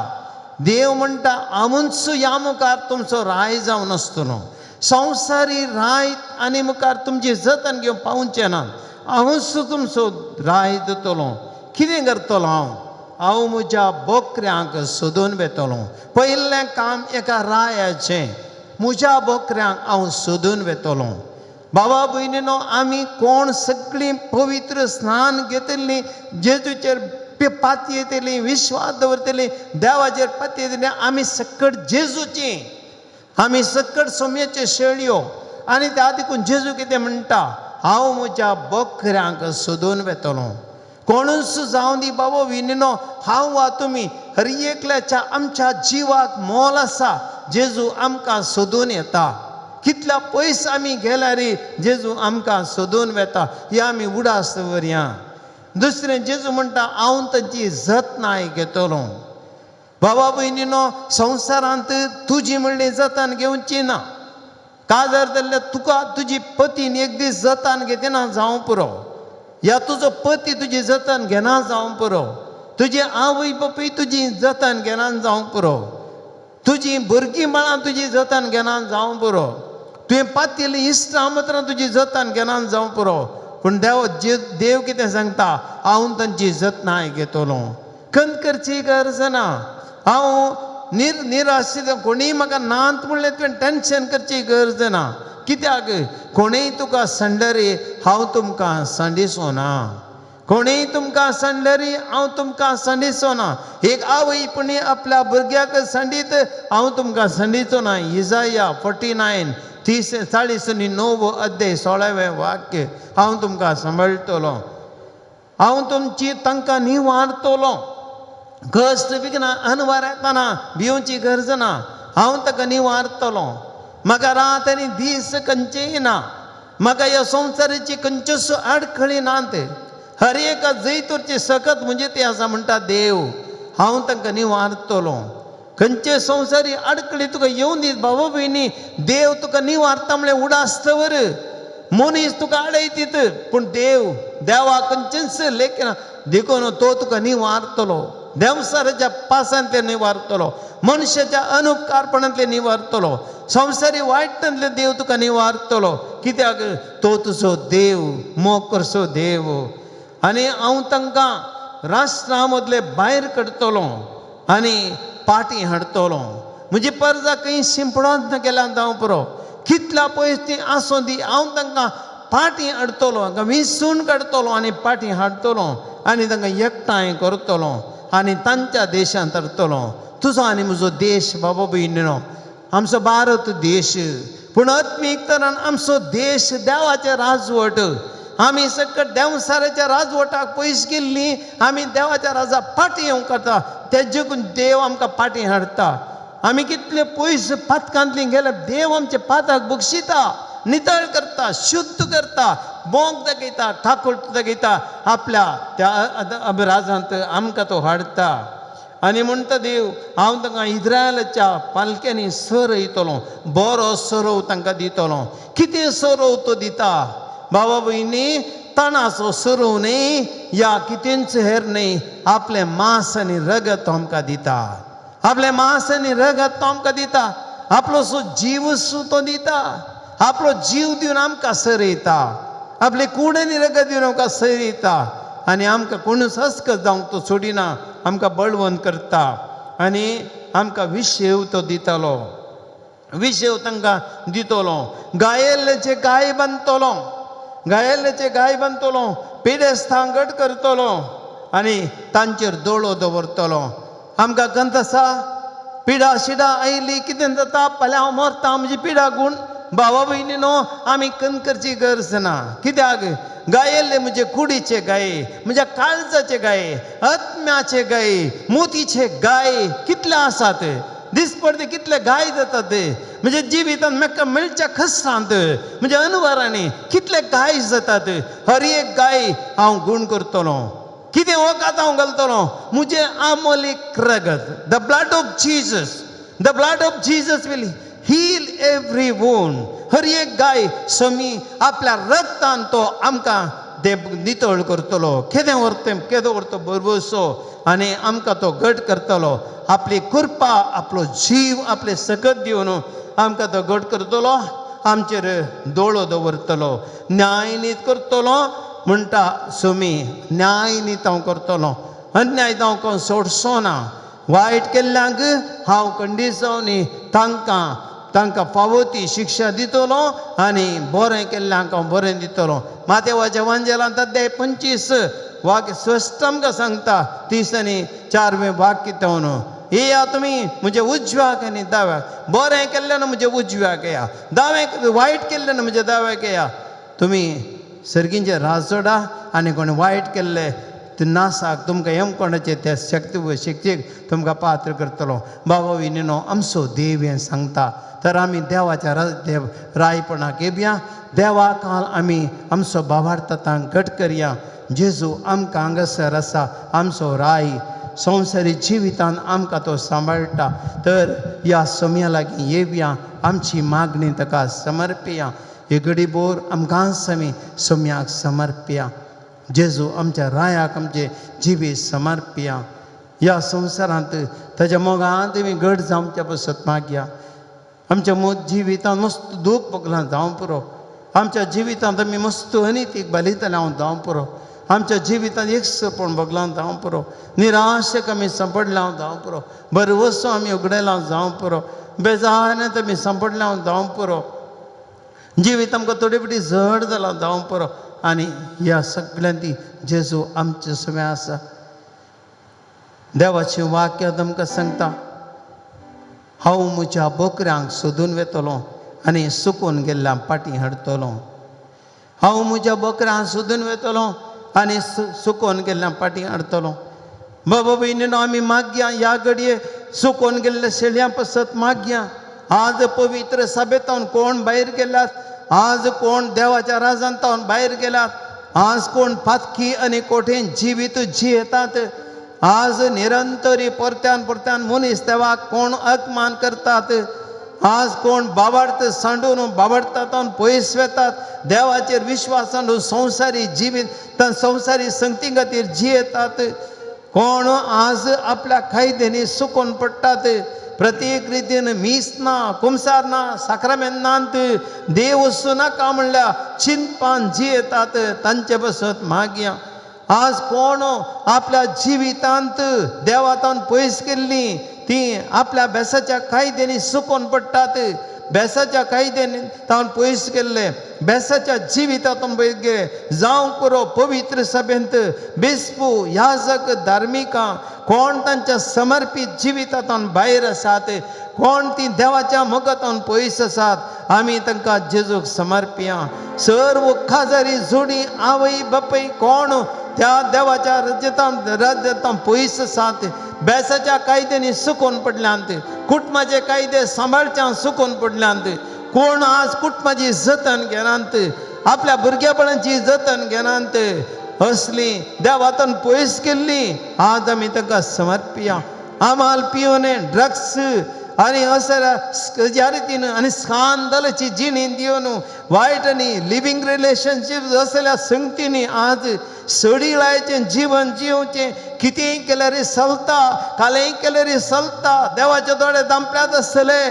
देव म्हणटा आमूच ह्या मुखार तुमचो राय जावन आसतलो. संवसारी राय आनी मुखार तुमची जतन घेवन पावचें ना, हांवूच तुमचो राय दितलो. कितें करतलो हांव? हांव म्हज्या बोकऱ्यांक सोदून वेतलो. पयलें काम एका रायाचें, म्हज्या बोकऱ्यांक हांव सोदून वेतलो. बाबा भयणीनो, आमी कोण सगळीं पवित्र स्नान घेतिल्लीं, जेजूचेर पातयेतलीं, विश्वास दवरतलीं, देवाचेर पातयेतलीं, आमी सकट जेजूची, आमी सकट सोम्याच्यो शेळयो. आनी त्या देखून जेजू कितें म्हणटा, हांव म्हज्या बोकऱ्यांक सोदून वेतलो. कोणूच जावं दी बाबा भयणीनो, हांव वा तुमी, हर एकल्याच्या आमच्या जिवाक मोल आसा. जेजू आमकां सोदून येता. कितल्या पयस आमी गेल्यार जेजू आमकां सोदून वेता, हे आमी उडास दवरया. दुसरें जेजू म्हणटा हांव तांची जतनाय घेतलो. बाबा भयणीनो, संवसारांत तुजी म्हणली जतन घेवची ना. काजार जाल्यार तुका तुजी पतीन एक दीस जतन घेतना जावं पुरो, या तुजो पती तुजी जतन घेना जावं पुरो, तुजी आवय बापूय तुजी जतन घेना जावं पुरो, तुजी भुरगीं बाळां तुजी जतन घेना जावं पुरो, तुवें पातयेल्लीं इश्टां मित्रां तुजी जतन घेना जावं पुरो. पूण देव देव कितें सांगता, हांव तांची जतनाय घेतलो. खंत करची गरज ना. हांव निराश, कोणीय म्हाका नात म्हणलें तुवें टेन्शन करची गरज ना. कित्याक कोणीय तुका सांडल्यार हांव तुमकां सांडिसो ना, कोणीय तुमकां सांडल्यार हांव तुमकां सांडिचो ना. एक आवय पुणी आपल्या भुरग्याक सांडीत, हांव तुमकां सांडिचो ना. इजाया 49 30 49 अध्याय 16वें वाक्य, हांव तुमकां सांबाळटलो, हांव तुमची तांकां निवारतलो. कश्ट विघ्न अनवार येतना भिवची गरज ना, हांव ताका निवारतलो. म्हाका रात आनी दीस खंयचेय ना, म्हाका ह्या संवसाराची खंयच्योच आडखळी नात. हर एका जैतूरची सकत म्हणजे ती आसा म्हणटा देव, हांव तांकां निवारतलो. खंयचे संवसारी आडखळी तुका येवन दीत बाबा भयणी, देव तुका निवारता म्हणल्यार उडास दवर. मनीस तुका आडयतीत, पूण देव देवा खंयचेंच लेखना, देखून तो तुका निवारतलो. देंवसाराच्या पासांतले निवारतलो, मनशाच्या अनुपकारपणांतले निवारतलो, संवसारी वायटांतले देव तुका निवारतलो. कित्याक तो तुजो देव, मोग करचो देव. आनी हांव तांकां राष्ट्रा मदले भायर काडटलो आनी पाटी हाडटलो. म्हजी परजा खंय शिंपडोंत गेल्या जावं पुरो, कितल्या पयस ती आसूं दी, हांव तांकां पाटी हाडटलो, तांकां विसून काडटलो आनी पाटी हाडटलो आनी तांकां एकठांय करतलो आनी तांच्या देशांत हाडटलो. तुजो आनी म्हजो देश बाबा भयणीनो, आमचो भारत देश, पूण आत्मीक तरान आमचो देश देवाचें राजवट. आमी सकट देंवसाराच्या राजवटाक पयस गेल्लीं, आमी देवाच्या राजा पाटी येवंक करता, तेजे देव आमकां पाटी हाडटा. आमी कितले पयस पातकांतली गेल्यार देव आमचे पाताक बक्षिता, नितळ करता, शुद्ध करता, बोंक दाखयता, ठाकुर दाखयता, आपल्या त्या राजांत आमकां तो हाडटा. आनी म्हणटा देव, हांव तांकां इज्रायलाच्या पालक्यांनी सरयतलो, बरो सरव तांकां दितलो. कितें सरव तो दिता बाबा भयणी? तणाचो सरव न्ही या कितेंच हेर न्ही, आपलें मांस आनी रगत तो आमकां दिता. आपलें मांस आनी रगत तो आमकां दिता, आपलो सो जीव तो दिता, आपलो जीव दिवन आमकां सरयता, आपले कूड आनी रगत दिवन आमकां सरयता. आनी आमकां कोणूच हसकत जावंक तो सोडिना, आमकां बळवंत करता आनी आमकां विशेव तो दितलो, विशेव तांकां दितलो. गायेल्ल्याचे गाय बांदतलो, गायेल्ल्याचे गाय बांदतलो, पिडेस्तांक घट करतलो आनी तांचेर दोळो दवरतलो. आमकां खंत आसा, पिडा शिडा आयली कितें जाता, फाल्यां हांव मरता, म्हजी पिडा गूण भावा भयणीनो आमी कन करची गरज ना. कित्याक गायल्ले म्हजे कुडीचे गाये, म्हज्या काळजाचे गाये, आत्म्याचे गाये, मोतीचे गाय कितले आसात, दिसपडते कितले गाय जातात ते म्हणजे जिवितांत म्हाका मेळच्या खसांत म्हणजे अनवरांनी कितले गाय जातात. हर एक गाय हांव गूण करतलो. कितें वखद हांव घालतलो? म्हजें आमोलीक रगत, the blood of Jesus, the blood of Jesus will heal every wound. हर एक गाय समी आपल्या रगतान तो आमकां ते नितळ करतलो. केदें व्हरतें, केदो व्हरतो भरवसो आनी आमकां तो घट करतलो. आपली कृपा, आपलो जीव, आपले सकत दिवन आमकां तो घट करतलो. आमचेर दोळो दवरतलो, न्यायनीत करतलो. म्हणटा सुमी, न्यायनीत हांव करतलो, अन्याय हांव कोण सोडचो ना. वायट केल्ल्यांक हांव कंडिसांनी तांकां तांकां फावो ती शिक्षा दितलो आनी बरें केल्ल्यांक हांव बरें दितलो. मातेवाच्या वांजेलांत अध्याय 25 वाक्य स्पश्ट आमकां सांगता, 34 वाक्य तेवन, येया तुमी म्हजे उजव्याक आनी दाव्याक. बरें केल्ल्यान म्हजे उजव्याक येया, दाव्याक, वायट केल्ल्यान म्हजे दाव्याक येया. तुमी सर्गींचे राजोडा आनी कोण वायट केल्ले ते नासाक तुमकां यमकोणाचे त्या शक्ती शक्तीक तुमकां पात्र करतलो. बाबा विनिनो, आमचो देव हें सांगता. तर आमी देवाच्या देव रायपणाक येवया. देवा काल आमी आमचो बाबार्थ घट करया. जेजू आमकां हांगासर आसा, आमचो राय संवसारी जिवितान आमकां तो सांबाळटा. तर ह्या समया लागीं येवया, आमची मागणी ताका समर्पया. हे घडी बोर आमकां आमी सम्याक समर्पया. जेजू आमच्या रायाक आमचें जिवीत समर्पया. ह्या संवसारांत ताच्या मोगांत आमी घट जावच्या पासत मागया. आमच्या जिवितांत मस्त दूख भोगलां जावं पुरो. आमच्या जिवितांत आमी मस्त अनितीक बलितले हांव जावं पुरो. आमच्या जिवितांत एकसपण भोगलां जावं पुरो. निराशेक आमी सांपडल्या जावं पुरो. बरवसो आमी उगडेला जावं पुरो. बेजारांत आमी सांपडल्या जावं पुरो. जिवीत आमकां थोडे फावटी जड जालां जावं पुरो. आनी ह्या सगळ्यांनी जेजू आमचे सगळें आसा. देवाचें वाक्य आमकां सांगता, हांव म्हज्या बोकऱ्यांक सोदून वेतलो आनी सुकून गेल्ल्या पाटी हाडटलो. हांव म्हज्या बोकऱ्यांक सोदून वेतलो आनी सुकोन गेल्ल्या पाटी हाडटलो. बाबा भयणीनो, आमी मागया ह्या घडये सुकोन गेल्ल्या शेळयां पासत मागया. आज पवित्र सभेतावन कोण भायर गेल्यात, आज कोण देवाच्या राजांतावन भायर गेल्यात, आज कोण पातकी आनी कोठेन जिवीत जियेतात, आज निरंतरी परत्यान परत्यान मनीस देवाक कोण अपमान करतात, आज कोण बाबार्थ सांडून बाबार्थान पयस वेतात, देवाचेर विश्वास सांडून संवसारी जिवीत संवसारी संगती खातीर जियेतात, कोण आज आपल्या कायद्यांनी सुकोन पडटात. प्रत्येक रितीन मीस ना, कुमसार ना, साक्रामेंत नात, देव वचूं नाका म्हणल्यार चिंतपान जियेतात, तांचे पासत मागया. आज कोण आपल्या जिवितांत देवातान पयस केल्ली ती आपल्या बेसाच्या कायद्यांनी सुकोन पडटात. बेसाच्या कायद्यांनी तावन पयस केल्ले, बेसाच्या जिवितांतून पयस गेले जावं पुरो. पवित्र सभेंत बेस्पू याजक धार्मिकां कोण तांच्या समर्पीत जिवितांतून भायर आसात, कोण ती देवाच्या मोगांतून पयस आसात, आमी तांकां जेजूक समर्पया. सर्व खाजारी जोडी आवय बापूय कोण त्या देवाच्या राज्यतान राज्यतान पयस आसात, बेसाच्या कायद्यांनी सुकोन पडल्यांत, कुटुंबाचे कायदे सांबाळच्यान सुकोन पडल्यांत, कोण आज कुटुंबाची जतन घेनात, आपल्या भुरगेपणाची जतन घेनात, असली देवातून पयस केल्ली आज आमी तांकां समर्पया. आमाल पिवन ड्रग्स आनी असल्या ह्या रितीन आनी स्कांदलाची जिणी दिवन वायट आनी लिवींग रिलेशनशीप असल्या संगतींनी आज सडिळायचें जिवन जिवचें. कितेंय केल्यार चलता, कालेंय केल्यार चलता, देवाचे दोळे दांपल्यात आसतले,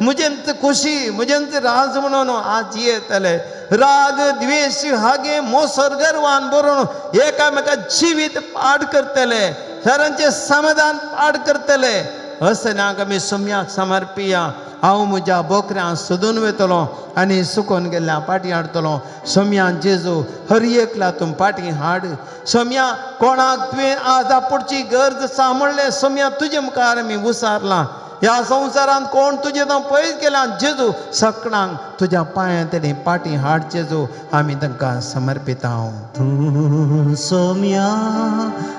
म्हजेंत खोशी म्हजेंत राज म्हणून आज जियेतले. राग द्वेश हागे मोसर गर्वान बरोवन एकामेका जिवीत पाड करतले, सरांचें समाधान पाड करतले. असल्यांक आमी सम्याक समर्पिया. हांव म्हज्या बोकऱ्यांक सोदून वेतलो आनी सुकोन गेल्ल्या पाटी हाडटलो. सोम्यान जेजू हर एकला तूं पाटी हाड. सोम्या कोणाक तुवें आज आपोवची गरज आसा म्हणलें सोम्या तुजे मुखार आमी उसारलां. ह्या संवसारांत कोण तुजें तांव पयस गेला जेजू, सगळ्यांक तुज्या पांयां तेणी पाटी हाड जेजू, आमी तांकां समर्पिता. तूं सोम्या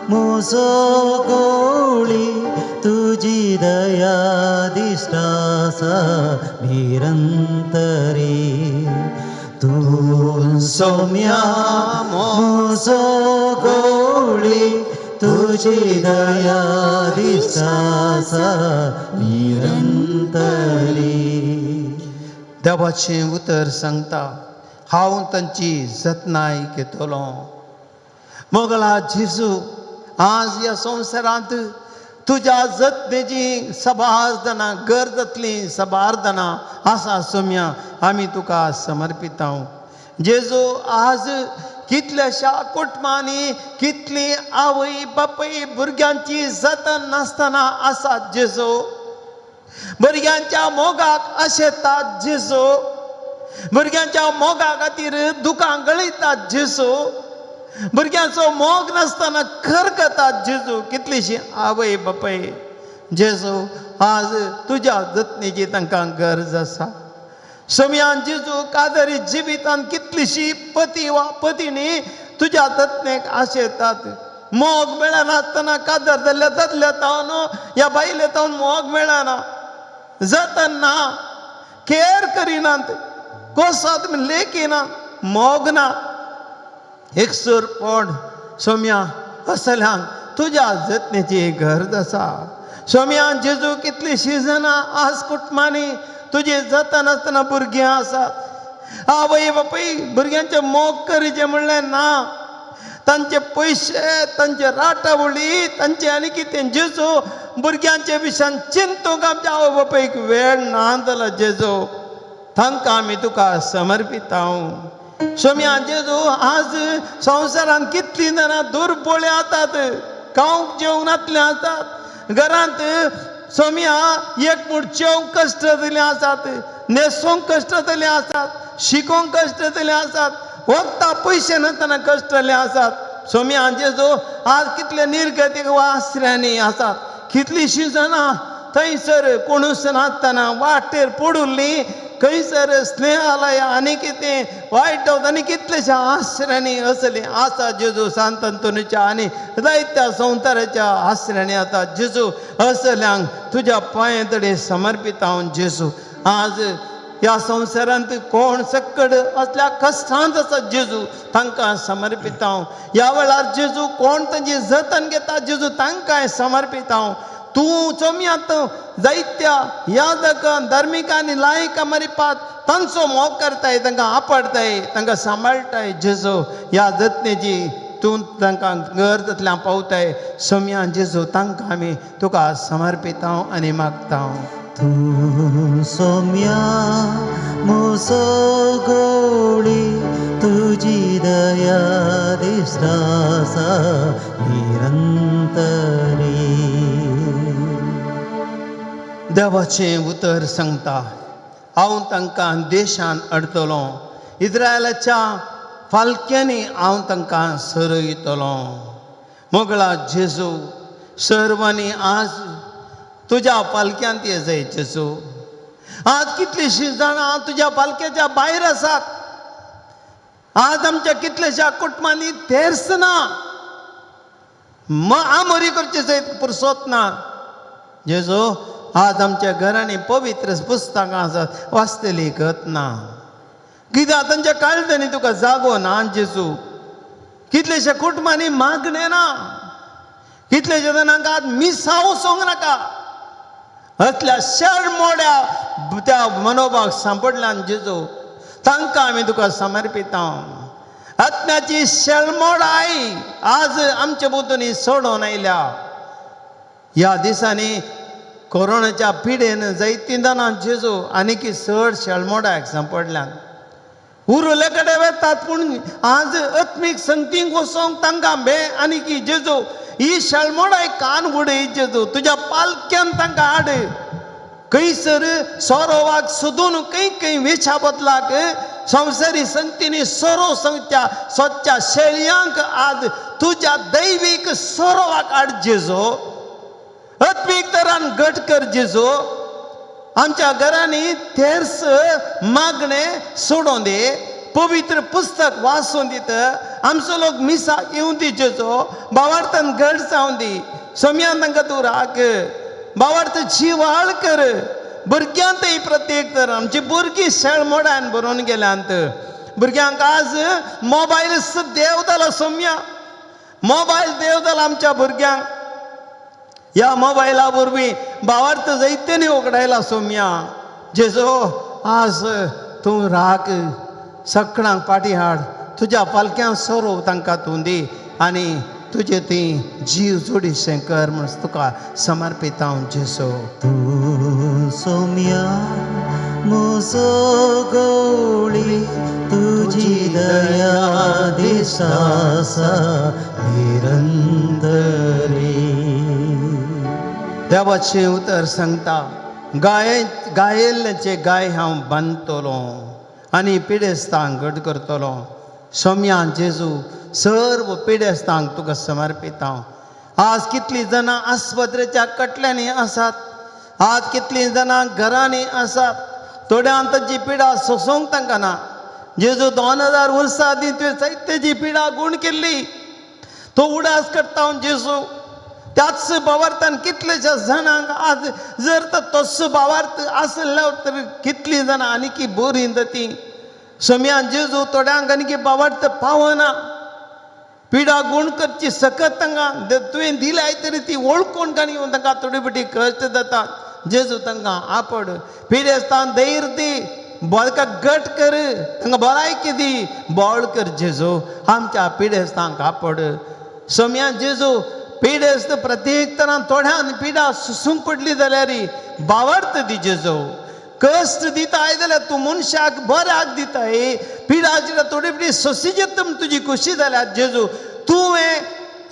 म्हजो गोळी, तुजी दया दिश्ट आसा निरंतरी. तूं सोम्या म्हजो गोळी, तुजी दया दिश्ट आसा निरंतरी. देवाचें उतर सांगता, हांव तांची जतनाय घेतलो. मोगला जेजू, आज ह्या संवसारांत तुज्या जतनेची सबार जाणां गरज जातली, सबार जाणां आसा सोम्या, आमी तुका समर्पिता जेजू. आज कितल्याशा कुटुंबांनी कितली आवय बापूय भुरग्यांची जतन नासतना आसात जेजू, भुरग्यांच्या मोगाक आशेतात जेजू, भुरग्यांच्या मोगा खातीर दुकां गळयतात जेजू, भुरग्यांचो मोग नासतना खरगतात जेजू कितलीशी आवय बापाय जेजू. आज तुज्या जतनेची तांकां गरज आसा सोमयान जेजू. कादरी जिवितान कितलीशी पती वा पतिणी तुज्या जतनेक आशेतात, मोग मेळनासतना कादर जाल्ल्या दादल्या तावन ह्या बायले तावन मोग मेळना, जतन ना, केर करिनात, कोसात लेखिना, मोग ना, एकसूरपण सोम्या असल्यांक तुज्या जतनेची गरज आसा सोम्या जेजू. कितलीशीं जाणां आज कुटुंबांनी तुजी जतन आसतना भुरगीं आसात, आवय बापूय भुरग्यांचे मोग करीचे म्हणलें ना, तांचे पयशे, तांचे राटावळी, तांचे आनी कितें जेजू, भुरग्यांचे विशयान चिंतूंक आमच्या आवय बापायक वेळ ना जाला जेजू. तांकां आमी तुका समर्पिता सोम्या जेजू. आज संवसारांत कितलीं जाणां दुर्बोळे आसात, खावंक जेवंक नातले आसात, घरांत सोम्या एक मूठ जेवंक कश्ट जाल्ले आसात, न्हेसूंक कश्ट जाल्ले आसात, शिकोवंक कश्ट जाल्ले आसात, वखदां पयशे नासतना कश्ट जाल्ले आसात सोम्या जेजू. आज कितले निर्गतीक आसऱ्यांनी आसात, कितलीशीं जाणां थंयसर कोणूच नासतना वाटेर पडुल्ली, खंयसर स्नेहालय आनी कितें वायट आनी कितलेशा आसऱ्यांनी असले आसा जेजू. सांत अंतोनीच्या आनी जायत्या संवसाराच्या आसऱ्यांनी आसा जेजू. असल्यांक तुज्या पांये तडे समर्पिता हांव जेजू. आज ह्या संवसारांत कोण सक्कड असल्या कश्टांत आसा जेजू, तांकां समर्पिता हांव. ह्या वेळार जेजू कोण तांची जतन घेता जेजू, तांकांय समर्पिता हांव. तूं चोमयात जायत्या यादकां धार्मिकांनी लायकां मरिपात तांचो मोग करताय, तांकां आपडताय, तांकां सांबाळटाय जेजू. ह्या जतनेची तूं तांकां गरज जातल्या पावताय सोमया जेजू, तांकां आमी तुका समर्पिता आनी मागता. तूं सोम्या म्हजो गोळी, तुजी दया दिश्ट आसा निरंतरी. देवाचें उतर सांगता, हांव तांकां देशान हाडटलो, इस्रायलाच्या फालक्यांनी हांव तांकां सरयतलो. मोगळा जेजू, सर्वांनी आज तुज्या पालक्यांत ये जाय जेजू. आज कितलीशीं जाणां तुज्या पालक्याच्या भायर आसात. आज आमच्या कितल्याश्या कुटुंबांनी तेर्स ना, आमोरी करचे सयत पुरसोत ना जेजू. आज आमच्या घरांनी पवित्र पुस्तकां आसात, वाचतली गत ना, कित्याक तांच्या काळजांनी तुका जागो ना जेजू. कितलेशा कुटुंबांनी मागणें ना, कितलेशा जाणांक आज मिसांव वचोंक नाका, असल्या शेळमोड्या त्या मनोभाग सांपडल्यान जेजू, तांकां आमी तुका समर्पिता. आत्म्याची शेळमोडाय आज आमच्या भोंवतणी सोडोवन आयल्या. ह्या दिसांनी कोरोनाच्या पिडेन जायतीं जाणां जेजू आनीक चड शेळमोडाक सांपडल्यान, उरले कडेन वेतात, पूण आज आत्मीक संगतींक वचोंक तांकां बे आनीक जेजू ही शेळमोडाय कान उडय जेजू, तुज्या पालक्यान तांकां हाड. खंयसर सोरोवाक सोदून खंय खंय वेशा बदलाक संवसारी संगतींनी सोरो संगत्या सोदच्या शेळयांक आज तुज्या दैवीक सोरोवाक हाड जेजू. आत्मीक तरान घट कर जेजू. आमच्या घरांनी तेर्स मागणें सोडून दी, पवित्र पुस्तक वाचून दित, आमचो लोक मिसाक येवन दी जेजू, भावार्थान घट जावन दी. सोम्यान तांकां तूं राख, भावार्थ जिवाळ कर. भुरग्यांतय प्रत्येक तर आमची भुरगीं शेळमोडान बरोवन गेल्यांत. भुरग्यांक आज मोबायल देव जाला सोम्या, मोबायल देव जाला आमच्या भुरग्यांक. ह्या मोबायला वरवीं भावार्थ जैत्यानी उगडायला सोम्या. जेजो आज तूं राख, सगळ्यांक फाटीं हाड, तुज्या पालक्यांक सोरोव तांकां तूं दी आनी तुजे ती जीव जोडीशें कर म्हण तुका समर्पिता हांव जेजो. तूं सोम्या म्हजो गवळी, तुजी दया दिसता आसा निरंतरी. देवाचें उतर सांगता, गाये गायेल्ल्याचे गाय हांव बांदतलो आनी पिडेस्तांक घट करतलो. सोम्या जेजू सर्व पिडेस्तांक तुका समर्पिता हांव. आज कितलीं जाणां आस्पत्रेच्या कटल्यांनी आसात, आज कितलीं जाणां घरांनी आसात, थोड्यांक तांची पिडा सोंसूंक तांकां ना. जेजू 2000 वर्सां आदीं तुवें जायतेची पिडा गूण केल्ली, तो उडास करता हांव जेजू. त्याच भावार्थान कितलेशा जाणांक आज जर तर तोच भावार्थ आसल्यार तर कितलीं जाणां आनीकी बरीं जाती. सोम्या जेजू थोड्यांक आनीकी भावार्थ पावना, पिडा गूण करची सकत तांकां तुवें दिल्याय तरी ती वळखून काणी येवन तांकां थोडी फावटी कश्ट जाता. जेजू तांकां आपड, पिडेस्तान धैर्य दी, बळका घट कर, तांकां भलायकी दी, बळ कर जेजू. आमच्या पिडेस्तांक आपड सोम्या जेजू. पिडेस्त प्रत्येक तरान थोड्यान पिडा सुसूंक पडली जाल्यार भावार्थ दी जेजू. कश्ट दिताय जाल्यार तूं मनशाक बऱ्याक दिताय, पिडा थोडी फावटी सोंसिजेत म्हूण तुजी खोशी जाल्यार जेजू तुवें